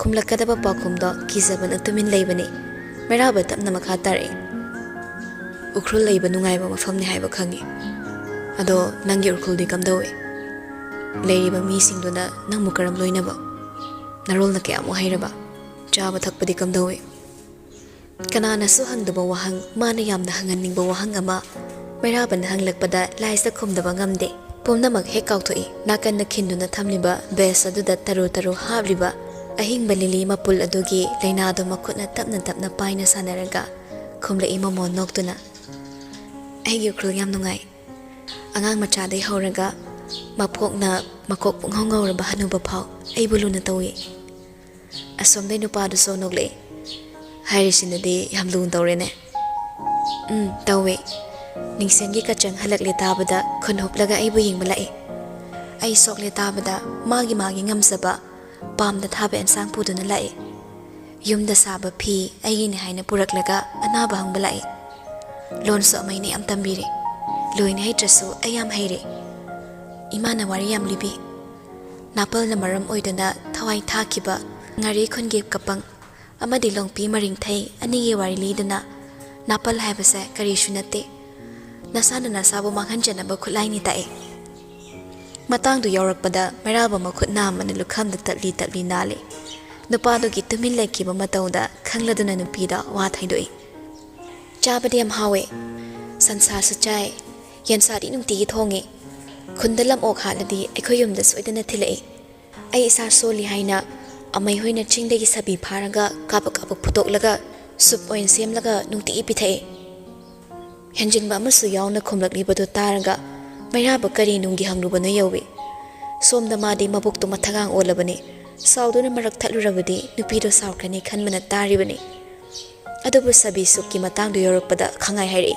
ꯈꯨꯝꯂꯛꯀꯗꯕ ꯄꯥꯎꯈꯨꯝꯗꯣ ꯀꯤꯖꯕꯅ ꯇꯨꯃꯤꯟ ꯂꯩꯕꯅꯤ꯫ ꯃꯩꯔꯥꯕ ꯇꯞꯅ ꯃꯈꯥ ꯇꯥꯔꯛꯏ, "ꯎꯈ꯭ꯔꯨꯜ ꯂꯩꯕ ꯅꯨꯡꯉꯥꯏꯕ ꯃꯐꯝꯅꯤ ꯍꯥꯏꯕ ꯈꯪꯉꯤ꯫ ꯑꯗꯣ ꯅꯪꯒꯤ ꯎꯈ꯭ꯔꯨꯜꯗꯤ ꯀꯝꯗꯧꯏ? ꯂꯩꯔꯤꯕ ꯃꯤꯁꯤꯡꯗꯨꯅ ꯅꯪꯕꯨ ꯀꯔꯝ ꯂꯣꯏꯅꯕ? ꯅꯔꯣꯜꯅ ꯀꯌꯥꯃꯨꯛ ꯍꯩꯔꯕ? ꯆꯥꯕ ꯊꯛꯄꯗꯤ ꯀꯝꯗꯧꯏ?" ꯀꯅꯥꯅꯁꯨ ꯍꯪꯗꯕ ꯋꯥꯍꯪ, ꯃꯥꯅ ꯌꯥꯝꯅ ꯍꯪꯍꯟꯅꯤꯡꯕ ꯋꯥꯍꯪ ꯑꯃ ꯃꯩꯔꯥꯕꯅ ꯍꯪꯂꯛꯄꯗ ꯂꯥꯏꯁꯇ ꯈꯨꯝꯗꯕ ꯉꯝꯗꯦ꯫ ꯄꯨꯝꯅꯃꯛ ꯍꯦꯛ ꯀꯥꯎꯊꯣꯛꯏ꯫ ꯅꯥꯀꯟꯗ ꯈꯤꯟꯗꯨꯅ ꯊꯝꯂꯤꯕ ꯕꯦꯁ ꯑꯗꯨꯗ ꯇꯔꯨ ꯇꯔꯨ ꯍꯥꯞꯂꯤꯕ ꯑꯍꯤꯡꯕ ꯂꯤꯂꯤ ꯃꯄꯨꯜ ꯑꯗꯨꯒꯤ ꯂꯩꯅꯥꯗꯣ ꯃꯈꯨꯠꯅ ꯇꯞꯅ ꯇꯞꯅ ꯄꯥꯏꯅ ꯁꯥꯟꯅꯔꯒ ꯈꯨꯝꯂꯛꯏ ꯃꯣꯃꯣꯟ ꯅꯣꯛꯇꯨꯅ꯫ "ꯑꯩꯒꯤ ꯎꯈ꯭ꯔꯨꯜ ꯌꯥꯝ ꯅꯨꯡꯉꯥꯏ꯫ ꯑꯉꯥꯡ ꯃꯆꯥꯗꯩ ꯍꯧꯔꯒ ꯃꯄꯣꯛꯅ ꯃꯀꯣꯛ ꯄꯨꯡꯉꯧ ꯉꯧꯔꯕ ꯍꯅꯨꯕ ꯐꯥꯎ ꯑꯩꯕꯨ ꯂꯨꯅ ꯇꯧꯏ꯫" ꯑꯁꯣꯝꯗꯩ ꯅꯨꯄꯥꯗꯨꯁꯨ ꯅꯣꯛꯂꯛꯏ꯫ "ꯍꯥꯏꯔꯤꯁꯤꯅꯗꯤ ꯌꯥꯝ ꯂꯨꯅ ꯇꯧꯔꯦꯅꯦ꯫" "ꯎꯝ, ꯇꯧꯋꯦ꯫ ꯅꯤꯡꯁꯦꯟꯒꯤ ꯀꯆꯪ ꯍꯜꯂꯛꯂꯦ ꯇꯥꯕꯗ ꯈꯨꯟ ꯍꯨꯞꯂꯒ ꯑꯩꯕꯨ ꯌꯦꯡꯕ ꯂꯥꯛꯏ꯫ ꯑꯩ ꯁꯣꯛꯂꯦ ꯇꯥꯕꯗ ꯃꯥꯒꯤ ꯃꯥꯒꯤ ꯉꯝꯖꯕ ꯄꯥꯝꯗ ꯊꯥꯕ ꯑꯦꯟꯁꯥꯡ ꯄꯨꯗꯨꯅ ꯂꯥꯛꯏ꯫ ꯌꯨꯝꯗ ꯁꯥꯕ ꯐꯤ ꯑꯩꯒꯤꯅꯤ ꯍꯥꯏꯅ ꯄꯨꯔꯛꯂꯒ ꯑꯅꯥꯕ ꯍꯪꯕ ꯂꯥꯛꯏ꯫ ꯂꯣꯟꯁꯨ ꯑꯃꯩꯅ ꯌꯥꯝ ꯇꯝꯕꯤꯔꯦ꯫ ꯂꯣꯏꯅ ꯍꯩꯇ꯭ꯔꯁꯨ ꯑꯩ ꯌꯥꯝ ꯍꯩꯔꯦ꯫ ꯏꯃꯥꯅ ꯋꯥꯔꯤ ꯌꯥꯝ ꯂꯤꯕꯤ꯫ ꯅꯥꯄꯜꯅ ꯃꯔꯝ ꯑꯣꯏꯗꯨꯅ ꯊꯋꯥꯏ ꯊꯥꯈꯤꯕ ꯉꯥꯔꯤ ꯈꯨꯟꯒꯤ ꯀꯄꯪ ꯑꯃꯗꯤ ꯂꯣꯡꯄꯤ ꯃꯔꯤꯡꯊꯩ ꯑꯅꯤꯒꯤ ꯋꯥꯔꯤ ꯂꯤꯗꯨꯅ, ꯅꯥꯄꯜ ꯍꯥꯏꯕꯁꯦ ꯀꯔꯤꯁꯨ ꯅꯠꯇꯦ, ꯅꯁꯥꯅ ꯅꯁꯥꯕꯨ ꯃꯥꯡꯍꯟꯖꯅꯕ ꯈꯨꯠꯂꯥꯏꯅꯤ ꯇꯥꯛꯑꯦ꯫ ꯃꯇꯥꯡꯗꯨ ꯌꯧꯔꯛꯄꯗ ꯃꯩꯔꯥꯕ ꯃꯈꯨꯠ ꯅꯥꯝꯃꯅ ꯂꯨꯈꯝꯗ ꯇꯠꯂꯤ ꯇꯠꯂꯤ ꯅꯥꯜꯂꯤ꯫ ꯅꯨꯄꯥꯗꯨꯒꯤ ꯇꯨꯃꯤꯟ ꯂꯩꯈꯤꯕ ꯃꯇꯧꯗ ꯈꯪꯂꯗꯨꯅ ꯅꯨꯄꯤꯗ ꯋꯥ ꯊꯩꯗꯣꯛꯏ꯫ "ꯆꯥꯕꯗꯤ ꯌꯥꯝ ꯍꯥꯎꯋꯦ꯫ ꯁꯟꯁꯥꯁꯨ ꯆꯥꯏ꯫ ꯌꯦꯟꯁꯥꯗꯤ ꯅꯨꯡꯇꯤꯒꯤ ꯊꯣꯡꯉꯤ꯫ ꯈꯨꯟꯗ ꯂꯝ ꯑꯣꯛ ꯍꯥꯠꯂꯗꯤ ꯑꯩꯈꯣꯏ ꯌꯨꯝꯗ ꯁꯣꯏꯗꯅ ꯊꯤꯜꯂꯛꯏ꯫ ꯑꯩ ꯏꯁꯥ ꯁꯣꯜꯂꯤ ꯍꯥꯏꯅ ꯑꯃꯩ ꯍꯣꯏꯅ ꯆꯤꯡꯗꯒꯤ ꯁꯥꯕꯤ ꯐꯥꯔꯒ ꯀꯥꯕꯛ ꯀꯥꯕꯛ ꯐꯨꯠꯇꯣꯛꯂꯒ ꯁꯨꯞ ꯑꯣꯏꯅ ꯁꯦꯝꯂꯒ ꯅꯨꯡꯇꯤꯒꯤ ꯄꯤꯊꯛꯏ꯫" ꯍꯦꯟꯖꯤꯟꯕ ꯑꯃꯁꯨ ꯌꯥꯎꯅ ꯈꯨꯝꯂꯛꯂꯤꯕꯗꯨ ꯇꯥꯔꯒ ꯃꯩꯔꯥꯕ ꯀꯔꯤ ꯅꯨꯡꯒꯤ ꯍꯪꯂꯨꯕꯅꯣ ꯌꯧꯏ꯫ ꯁꯣꯝꯗ ꯃꯥꯗꯤ ꯃꯕꯨꯛꯇꯨ ꯃꯊꯒꯥꯡ ꯑꯣꯜꯂꯕꯅꯤ꯫ ꯁꯥꯎꯗꯨꯅ ꯃꯔꯛ ꯊꯠꯂꯨꯔꯕꯗꯤ ꯅꯨꯄꯤꯗꯣ ꯁꯥꯎꯈ꯭ꯔꯅꯤ ꯈꯟꯕꯅ ꯇꯥꯔꯤꯕꯅꯤ꯫ ꯑꯗꯨꯕꯨ ꯁꯥꯕꯤ ꯁꯨꯞꯀꯤ ꯃꯇꯥꯡꯗꯨ ꯌꯧꯔꯛꯄꯗ ꯈꯪꯉꯥꯏ ꯍꯥꯏꯔꯛꯏ꯫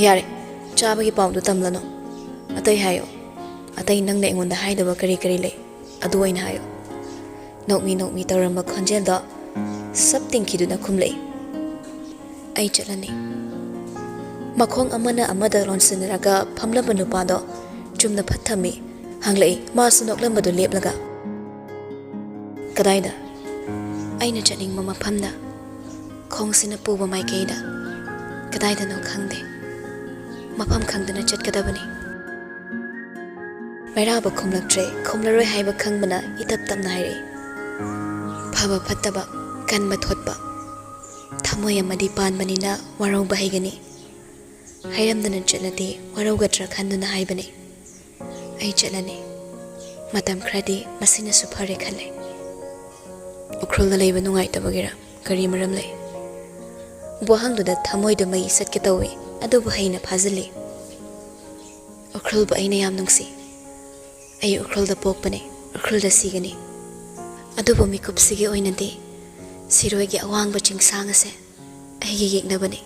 "ꯌꯥꯔꯦ, ꯆꯥꯕꯒꯤ ꯄꯥꯎꯗꯨ ꯇꯝꯂꯅꯨ꯫ ꯑꯇꯩ ꯍꯥꯏꯌꯣ꯫ ꯑꯇꯩ ꯅꯪꯅ ꯑꯩꯉꯣꯟꯗ ꯍꯥꯏꯗꯕ ꯀꯔꯤ ꯀꯔꯤ ꯂꯩ, ꯑꯗꯨ ꯑꯣꯏꯅ ꯍꯥꯏꯌꯣ꯫" ꯅꯣꯛꯃꯤ ꯅꯣꯛꯃꯤ ꯇꯧꯔꯝꯕ ꯈꯣꯟꯖꯦꯜꯗꯣ ꯁꯞ ꯇꯤꯡꯈꯤꯗꯨꯅ ꯈꯨꯝꯂꯛꯏ꯫ "ꯑꯩ ꯆꯠꯂꯅꯤ꯫" ꯃꯈꯣꯡ ꯑꯃꯅ ꯑꯃꯗ ꯂꯣꯟꯁꯤꯟꯅꯔꯒ ꯐꯝꯂꯝꯕ ꯅꯨꯄꯥꯗꯣ ꯆꯨꯝꯅ ꯐꯠ ꯊꯝꯃꯤ꯫ ꯍꯪꯂꯛꯏ, ꯃꯥꯁꯨ ꯅꯣꯛꯂꯝꯕꯗꯨ ꯂꯦꯞꯂꯒ꯫ "ꯀꯗꯥꯏꯗ?" "ꯑꯩꯅ ꯆꯠꯅꯤꯡꯕ ꯃꯐꯝꯗ, ꯈꯣꯡꯁꯤꯅ ꯄꯨꯕ ꯃꯥꯏꯀꯩꯗ꯫ ꯀꯗꯥꯏꯗꯅꯣ ꯈꯪꯗꯦ꯫ ꯃꯐꯝ ꯈꯪꯗꯅ ꯆꯠꯀꯗꯕꯅꯤ꯫" ꯃꯩꯔꯥꯕ ꯈꯨꯝꯂꯛꯇ꯭ꯔꯦ꯫ ꯈꯨꯝꯂꯔꯣꯏ ꯍꯥꯏꯕ ꯈꯪꯕꯅ ꯏꯇꯞ ꯇꯞꯅ ꯍꯥꯏꯔꯛꯏ, "ꯐꯕ ꯐꯠꯇꯕ, ꯀꯟꯕ ꯊꯣꯠꯄ, ꯊꯃꯣꯏ ꯑꯃꯗꯤ ꯄꯥꯟꯕꯅꯤꯅ ꯋꯥꯔꯧꯕ ꯍꯩꯒꯅꯤ꯫ ꯍꯥꯏꯔꯝꯗꯅ ꯆꯠꯂꯗꯤ ꯋꯥꯔꯧꯒꯗ꯭ꯔꯥ ꯈꯟꯗꯨꯅ ꯍꯥꯏꯕꯅꯤ꯫ ꯑꯩ ꯆꯠꯂꯅꯤ꯫ ꯃꯇꯝ ꯈꯔꯗꯤ ꯃꯁꯤꯅꯁꯨ ꯐꯔꯦ ꯈꯜꯂꯦ꯫ ꯎꯈ꯭ꯔꯨꯜꯗ ꯂꯩꯕ ꯅꯨꯡꯉꯥꯏꯇꯕꯒꯤꯔ ꯀꯔꯤ ꯃꯔꯝ ꯂꯩ? ꯋꯥꯍꯪꯗꯨꯗ ꯊꯃꯣꯏꯗꯣ ꯃꯩ ꯆꯠꯀꯦ ꯇꯧꯏ, ꯑꯗꯨꯕꯨ ꯍꯩꯅ ꯐꯥꯖꯤꯜꯂꯤ꯫ ꯎꯈ꯭ꯔꯨꯜꯕꯨ ꯑꯩꯅ ꯌꯥꯝ ꯅꯨꯡꯁꯤ꯫ ꯑꯩ ꯎꯈ꯭ꯔꯨꯜꯗ ꯄꯣꯛꯄꯅꯤ, ꯎꯈ꯭ꯔꯨꯜꯗ ꯁꯤꯒꯅꯤ꯫ ꯑꯗꯨꯕꯨ ꯃꯤꯀꯨꯞꯁꯤꯒꯤ ꯑꯣꯏꯅꯗꯤ ꯁꯤꯔꯣꯏꯒꯤ ꯑꯋꯥꯡꯕ ꯆꯤꯡꯁꯥꯡ ꯑꯁꯦ ꯑꯩꯒꯤ ꯌꯦꯛꯅꯕꯅꯤ꯫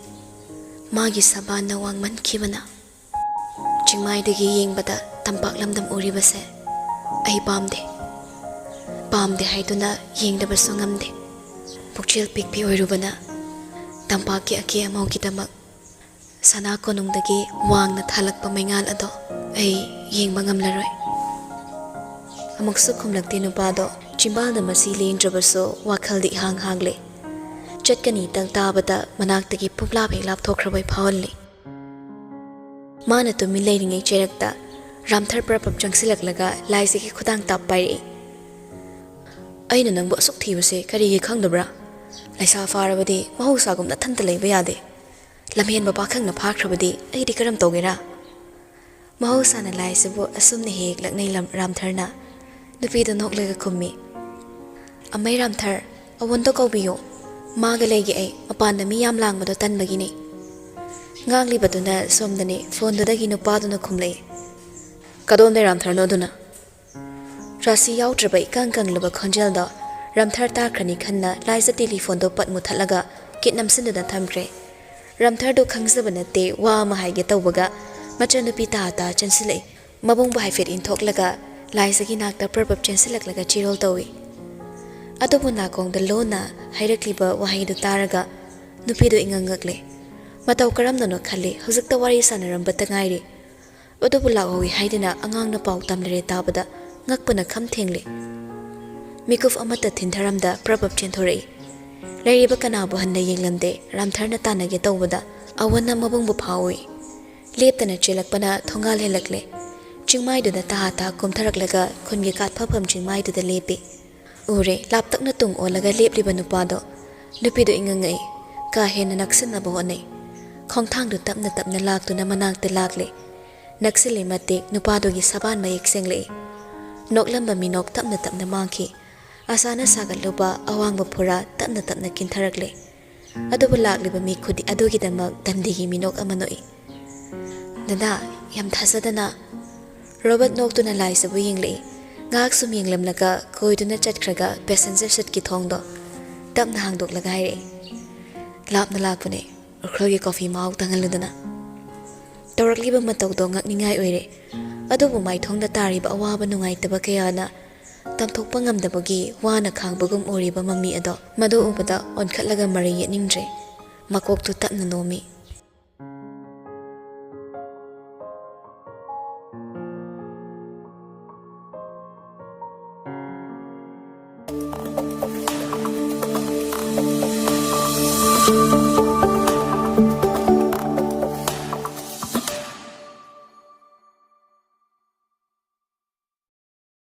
ꯃꯥꯒꯤ ꯁꯕꯥꯟꯅ ꯋꯥꯡꯃꯟꯈꯤꯕꯅ ꯆꯤꯡꯃꯥꯏꯗꯒꯤ ꯌꯦꯡꯕꯗ ꯇꯝꯄꯥꯛ ꯂꯝꯗꯝ ꯎꯔꯤꯕꯁꯦ ꯑꯩ ꯄꯥꯝꯗꯦ꯫ ꯄꯥꯝꯗꯦ ꯍꯥꯏꯗꯨꯅ ꯌꯦꯡꯗꯕꯁꯨ ꯉꯝꯗꯦ꯫ ꯄꯨꯛꯆꯦꯜ ꯄꯤꯛꯄꯤ ꯑꯣꯏꯔꯨꯕꯅ ꯇꯝꯄꯥꯛꯀꯤ ꯑꯀꯦ ꯑꯃꯧꯒꯤꯗꯃꯛ ꯁꯅꯥ ꯀꯣꯅꯨꯡꯗꯒꯤ ꯋꯥꯡꯅ ꯊꯥꯜꯂꯛꯄ ꯃꯩꯉꯥꯜ ꯑꯗꯣ ꯑꯩ ꯌꯦꯡꯕ ꯉꯝꯂꯔꯣꯏ꯫ ꯑꯃꯨꯛꯁꯨ ꯈꯨꯝꯂꯛꯇꯦ ꯅꯨꯄꯥꯗꯣ꯫ ꯆꯤꯝꯕꯥꯜꯗ ꯃꯁꯤ ꯂꯦꯡꯗ꯭ꯔꯕꯁꯨ ꯋꯥꯈꯜꯗꯤ ꯏꯍꯥꯡ ꯍꯥꯡꯂꯦ꯫ ꯆꯠꯀꯅꯤ ꯇꯪ ꯇꯥꯕꯗ ꯃꯅꯥꯛꯇꯒꯤ ꯄꯨꯝꯂꯥꯞ ꯍꯦꯛ ꯂꯥꯞꯊꯣꯛꯈ꯭ꯔꯕꯣꯏ ꯐꯥꯎꯍꯜꯂꯤ꯫ ꯃꯥꯅ ꯇꯨꯃꯤꯟ ꯂꯩꯔꯤꯉꯩ ꯆꯩꯔꯛꯇ ꯔꯥꯝꯊꯔ ꯄ꯭ꯔꯞ ꯄ꯭ꯔꯞ ꯆꯪꯁꯤꯜꯂꯛꯂꯒ ꯂꯥꯏꯖꯒꯤ ꯈꯨꯗꯥꯡ ꯇꯥꯞ ꯄꯥꯏꯔꯛꯏ꯫ "ꯑꯩꯅ ꯅꯪꯕꯨ ꯑꯁꯨꯛ ꯊꯤꯕꯁꯦ ꯀꯔꯤꯒꯤ ꯈꯪꯗꯕ꯭ꯔꯥ? ꯂꯩꯁꯥ ꯐꯥꯔꯕꯗꯤ ꯃꯍꯧꯁꯥꯒꯨꯝ ꯅꯊꯟꯇ ꯂꯩꯕ ꯌꯥꯗꯦ꯫ ꯂꯝꯍꯦꯟꯕ ꯄꯥꯈꯪꯅ ꯐꯥꯈ꯭ꯔꯕꯗꯤ ꯑꯩꯗꯤ ꯀꯔꯝ ꯇꯧꯒꯦꯔꯥ?" ꯃꯍꯧꯁꯥꯅ ꯂꯥꯏꯁꯤꯕꯨ ꯑꯁꯨꯝꯅ ꯍꯦꯛ ꯂꯛꯅꯩ ꯂꯝ-, ꯔꯥꯝꯊꯔꯅ꯫ ꯅꯨꯄꯤꯗꯨ ꯅꯣꯛꯂꯒ ꯈꯨꯝꯃꯤ, "ꯑꯃꯩ ꯔꯥꯝꯊꯔ, ꯑꯋꯣꯟꯗꯣ ꯀꯧꯕꯤꯌꯣ꯫ ꯃꯥꯒ ꯂꯩꯒꯦ ꯑꯩ, ꯃꯄꯥꯟꯗ ꯃꯤ ꯌꯥꯝ ꯂꯥꯡꯕꯗꯣ ꯇꯟꯕꯒꯤꯅꯤ꯫" ꯉꯥꯡꯂꯤꯕꯗꯨꯅ ꯁꯣꯝꯗꯅꯤ, ꯐꯣꯟꯗꯨꯗꯒꯤ ꯅꯨꯄꯥꯗꯨꯅ ꯈꯨꯝꯂꯛꯏ, "ꯀꯗꯣꯝꯗꯩ ꯔꯥꯝꯊꯔꯅꯣ ꯑꯗꯨꯅ?" ꯔꯥꯁꯤ ꯌꯥꯎꯗ꯭ꯔꯕ ꯏꯀꯪ ꯀꯪꯂꯕ ꯈꯣꯟꯖꯦꯜꯗꯣ ꯔꯥꯝꯊꯔ ꯇꯥꯈ꯭ꯔꯅꯤ ꯈꯟꯅ ꯂꯥꯏꯖ ꯇꯦꯂꯤꯐꯣꯟꯗꯣ ꯄꯠ ꯃꯨꯊꯠꯂꯒ ꯀꯤꯠ ꯅꯝꯁꯤꯟꯗꯨꯅ ꯊꯝꯈ꯭ꯔꯦ꯫ ꯔꯥꯝꯊꯔꯗꯣ ꯈꯪꯖꯕ ꯅꯠꯇꯦ, ꯋꯥ ꯑꯃ ꯍꯥꯏꯒꯦ ꯇꯧꯕꯒ ꯃꯆꯟꯅꯨꯄꯤ ꯇꯥ ꯇꯥ ꯆꯦꯟꯁꯤꯜꯂꯛꯏ꯫ ꯃꯕꯨꯡꯕꯨ ꯍꯥꯏꯐꯦꯠ ꯏꯟꯊꯣꯛꯂꯒ ꯂꯥꯏꯖꯒꯤ ꯅꯥꯛꯇ ꯄ꯭ꯔꯞ ꯄ꯭ꯔꯞ ꯆꯦꯟꯁꯤꯜꯂꯛꯂꯒ ꯆꯤꯔꯣꯜ ꯇꯧꯏ꯫ ꯑꯗꯨꯕꯨ ꯅꯥꯀꯣꯡꯗ ꯂꯣꯟꯅ ꯍꯥꯏꯔꯛꯂꯤꯕ ꯋꯥꯍꯩꯗꯨ ꯇꯥꯔꯒ ꯅꯨꯄꯤꯗꯨ ꯏꯉꯛ ꯉꯛꯂꯦ꯫ ꯃꯇꯧ ꯀꯔꯝꯅꯅꯣ ꯈꯜꯂꯤ, ꯍꯧꯖꯤꯛꯇ ꯋꯥꯔꯤ ꯁꯥꯟꯅꯔꯝꯕꯇ ꯉꯥꯏꯔꯤ꯫ ꯑꯗꯨꯕꯨ ꯂꯥꯛꯍꯧꯏ ꯍꯥꯏꯗꯨꯅ ꯑꯉꯥꯡꯅ ꯄꯥꯎ ꯇꯝꯂꯔꯦ ꯇꯥꯕꯗ ꯉꯛꯄꯅ ꯈꯝ ꯊꯦꯡꯂꯦ꯫ ꯃꯤꯀꯨꯞ ꯑꯃꯠꯇ ꯊꯤꯟꯊꯔꯝꯗ ꯄ꯭ꯔꯞ ꯄ꯭ꯔꯞ ꯆꯦꯟꯊꯣꯔꯛꯏ꯫ ꯂꯩꯔꯤꯕ ꯀꯅꯥꯕꯨ ꯍꯟꯅ ꯌꯦꯡꯂꯝꯗꯦ꯫ ꯔꯥꯝꯊꯔꯅ ꯇꯥꯟꯅꯒꯦ ꯇꯧꯕꯗ ꯑꯋꯟꯅ ꯃꯕꯨꯡꯕꯨ ꯐꯥꯎꯏ꯫ ꯂꯦꯞꯇꯅ ꯆꯦꯜꯂꯛꯄꯅ ꯊꯣꯡꯒꯥꯜ ꯍꯦꯜꯂꯛꯂꯦ꯫ ꯆꯤꯡꯃꯥꯏꯗꯨꯗ ꯇꯍꯥ ꯇꯍꯥ ꯀꯨꯝꯊꯔꯛꯂꯒ ꯈꯨꯟꯒꯤ ꯀꯥꯠꯐꯝꯐꯝ ꯆꯤꯡꯃꯥꯏꯗꯨꯗ ꯂꯦꯞꯄꯤ꯫ ꯎꯔꯦ, ꯂꯥꯞꯇꯛꯅ ꯇꯨꯡ ꯑꯣꯜꯂꯒ ꯂꯦꯞꯂꯤꯕ ꯅꯨꯄꯥꯗꯣ꯫ ꯅꯨꯄꯤꯗꯨ ꯏꯉꯛ ꯉꯛꯏ꯫ ꯀꯥ ꯍꯦꯟꯅ ꯅꯛꯁꯤꯟꯅꯕ ꯍꯣꯠꯅꯩ꯫ ꯈꯣꯡꯊꯥꯡꯗꯨ ꯇꯞꯅ ꯇꯞꯅ ꯂꯥꯛꯇꯨꯅ ꯃꯅꯥꯛꯇ ꯂꯥꯛꯂꯦ꯫ ꯅꯛꯁꯤꯜꯂꯤ ꯃꯇꯤꯛ ꯅꯨꯄꯥꯗꯨꯒꯤ ꯁꯕꯥꯟ ꯃꯌꯦꯛ ꯁꯦꯡꯂꯛꯏ꯫ ꯅꯣꯛꯂꯝꯕ ꯃꯤꯅꯣꯛ ꯇꯞꯅ ꯇꯞꯅ ꯃꯥꯡꯈꯤ꯫ ꯑꯁꯥꯅ ꯁꯥꯒꯠꯂꯨꯕ ꯑꯋꯥꯡꯕ ꯐꯨꯔꯥ ꯇꯞꯅ ꯇꯞꯅ ꯀꯤꯟꯊꯔꯛꯂꯦ꯫ ꯑꯗꯨꯕꯨ ꯂꯥꯛꯂꯤꯕ ꯃꯤ ꯈꯨꯗꯤ-, ꯑꯗꯨꯒꯤꯗꯃꯛ ꯗꯟꯗꯤꯒꯤ ꯃꯤꯅꯣꯛ ꯑꯃ ꯅꯣꯛꯏ꯫ "ꯗꯗꯥ, ꯌꯥꯝ ꯊꯥꯖꯗꯅ꯫" ꯔꯣꯕꯔꯠ ꯅꯣꯛꯇꯨꯅ ꯂꯥꯏꯁꯥꯕꯨ ꯌꯦꯡꯂꯛꯏ꯫ ꯉꯥꯏꯍꯥꯛ ꯁꯨꯝ ꯌꯦꯡꯂꯝꯂꯒ ꯀꯣꯏꯗꯨꯅ ꯆꯠꯈ꯭ꯔꯒ passenger seat ꯀꯤ ꯊꯣꯡꯗꯣ ꯇꯞꯅ ꯍꯥꯡꯗꯣꯛꯂꯒ ꯍꯥꯏꯔꯛꯏ, "ꯂꯥꯞꯅ ꯂꯥꯛꯄꯅꯦ, ꯎꯈ꯭ꯔꯨꯜꯒꯤ coffee ꯃꯍꯥꯎ ꯇꯪꯍꯜꯂꯨꯗꯅ꯫" ꯇꯧꯔꯛꯂꯤꯕ ꯃꯇꯧꯗꯣ ꯉꯛꯅꯤꯡꯉꯥꯏ ꯑꯣꯏꯔꯦ꯫ ꯑꯗꯨꯕꯨ ꯃꯥꯏꯊꯣꯡꯗ ꯇꯥꯔꯤꯕ ꯑꯋꯥꯕ ꯅꯨꯡꯉꯥꯏꯇꯕ ꯀꯌꯥꯅ ꯇꯝꯊꯣꯛꯄ ꯉꯝꯗꯕꯒꯤ ꯋꯥꯅ ꯈꯥꯡꯕꯒꯨꯝ ꯎꯔꯤꯕ ꯃꯃꯤ ꯑꯗꯣ ꯃꯗꯨ ꯎꯕꯗ ꯑꯣꯟꯈꯠꯂꯒ ꯃꯔꯩ ꯌꯦꯠꯅꯤꯡꯗ꯭ꯔꯦ꯫ ꯃꯀꯣꯛꯇꯨ ꯇꯞꯅ ꯅꯣꯝꯃꯤ꯫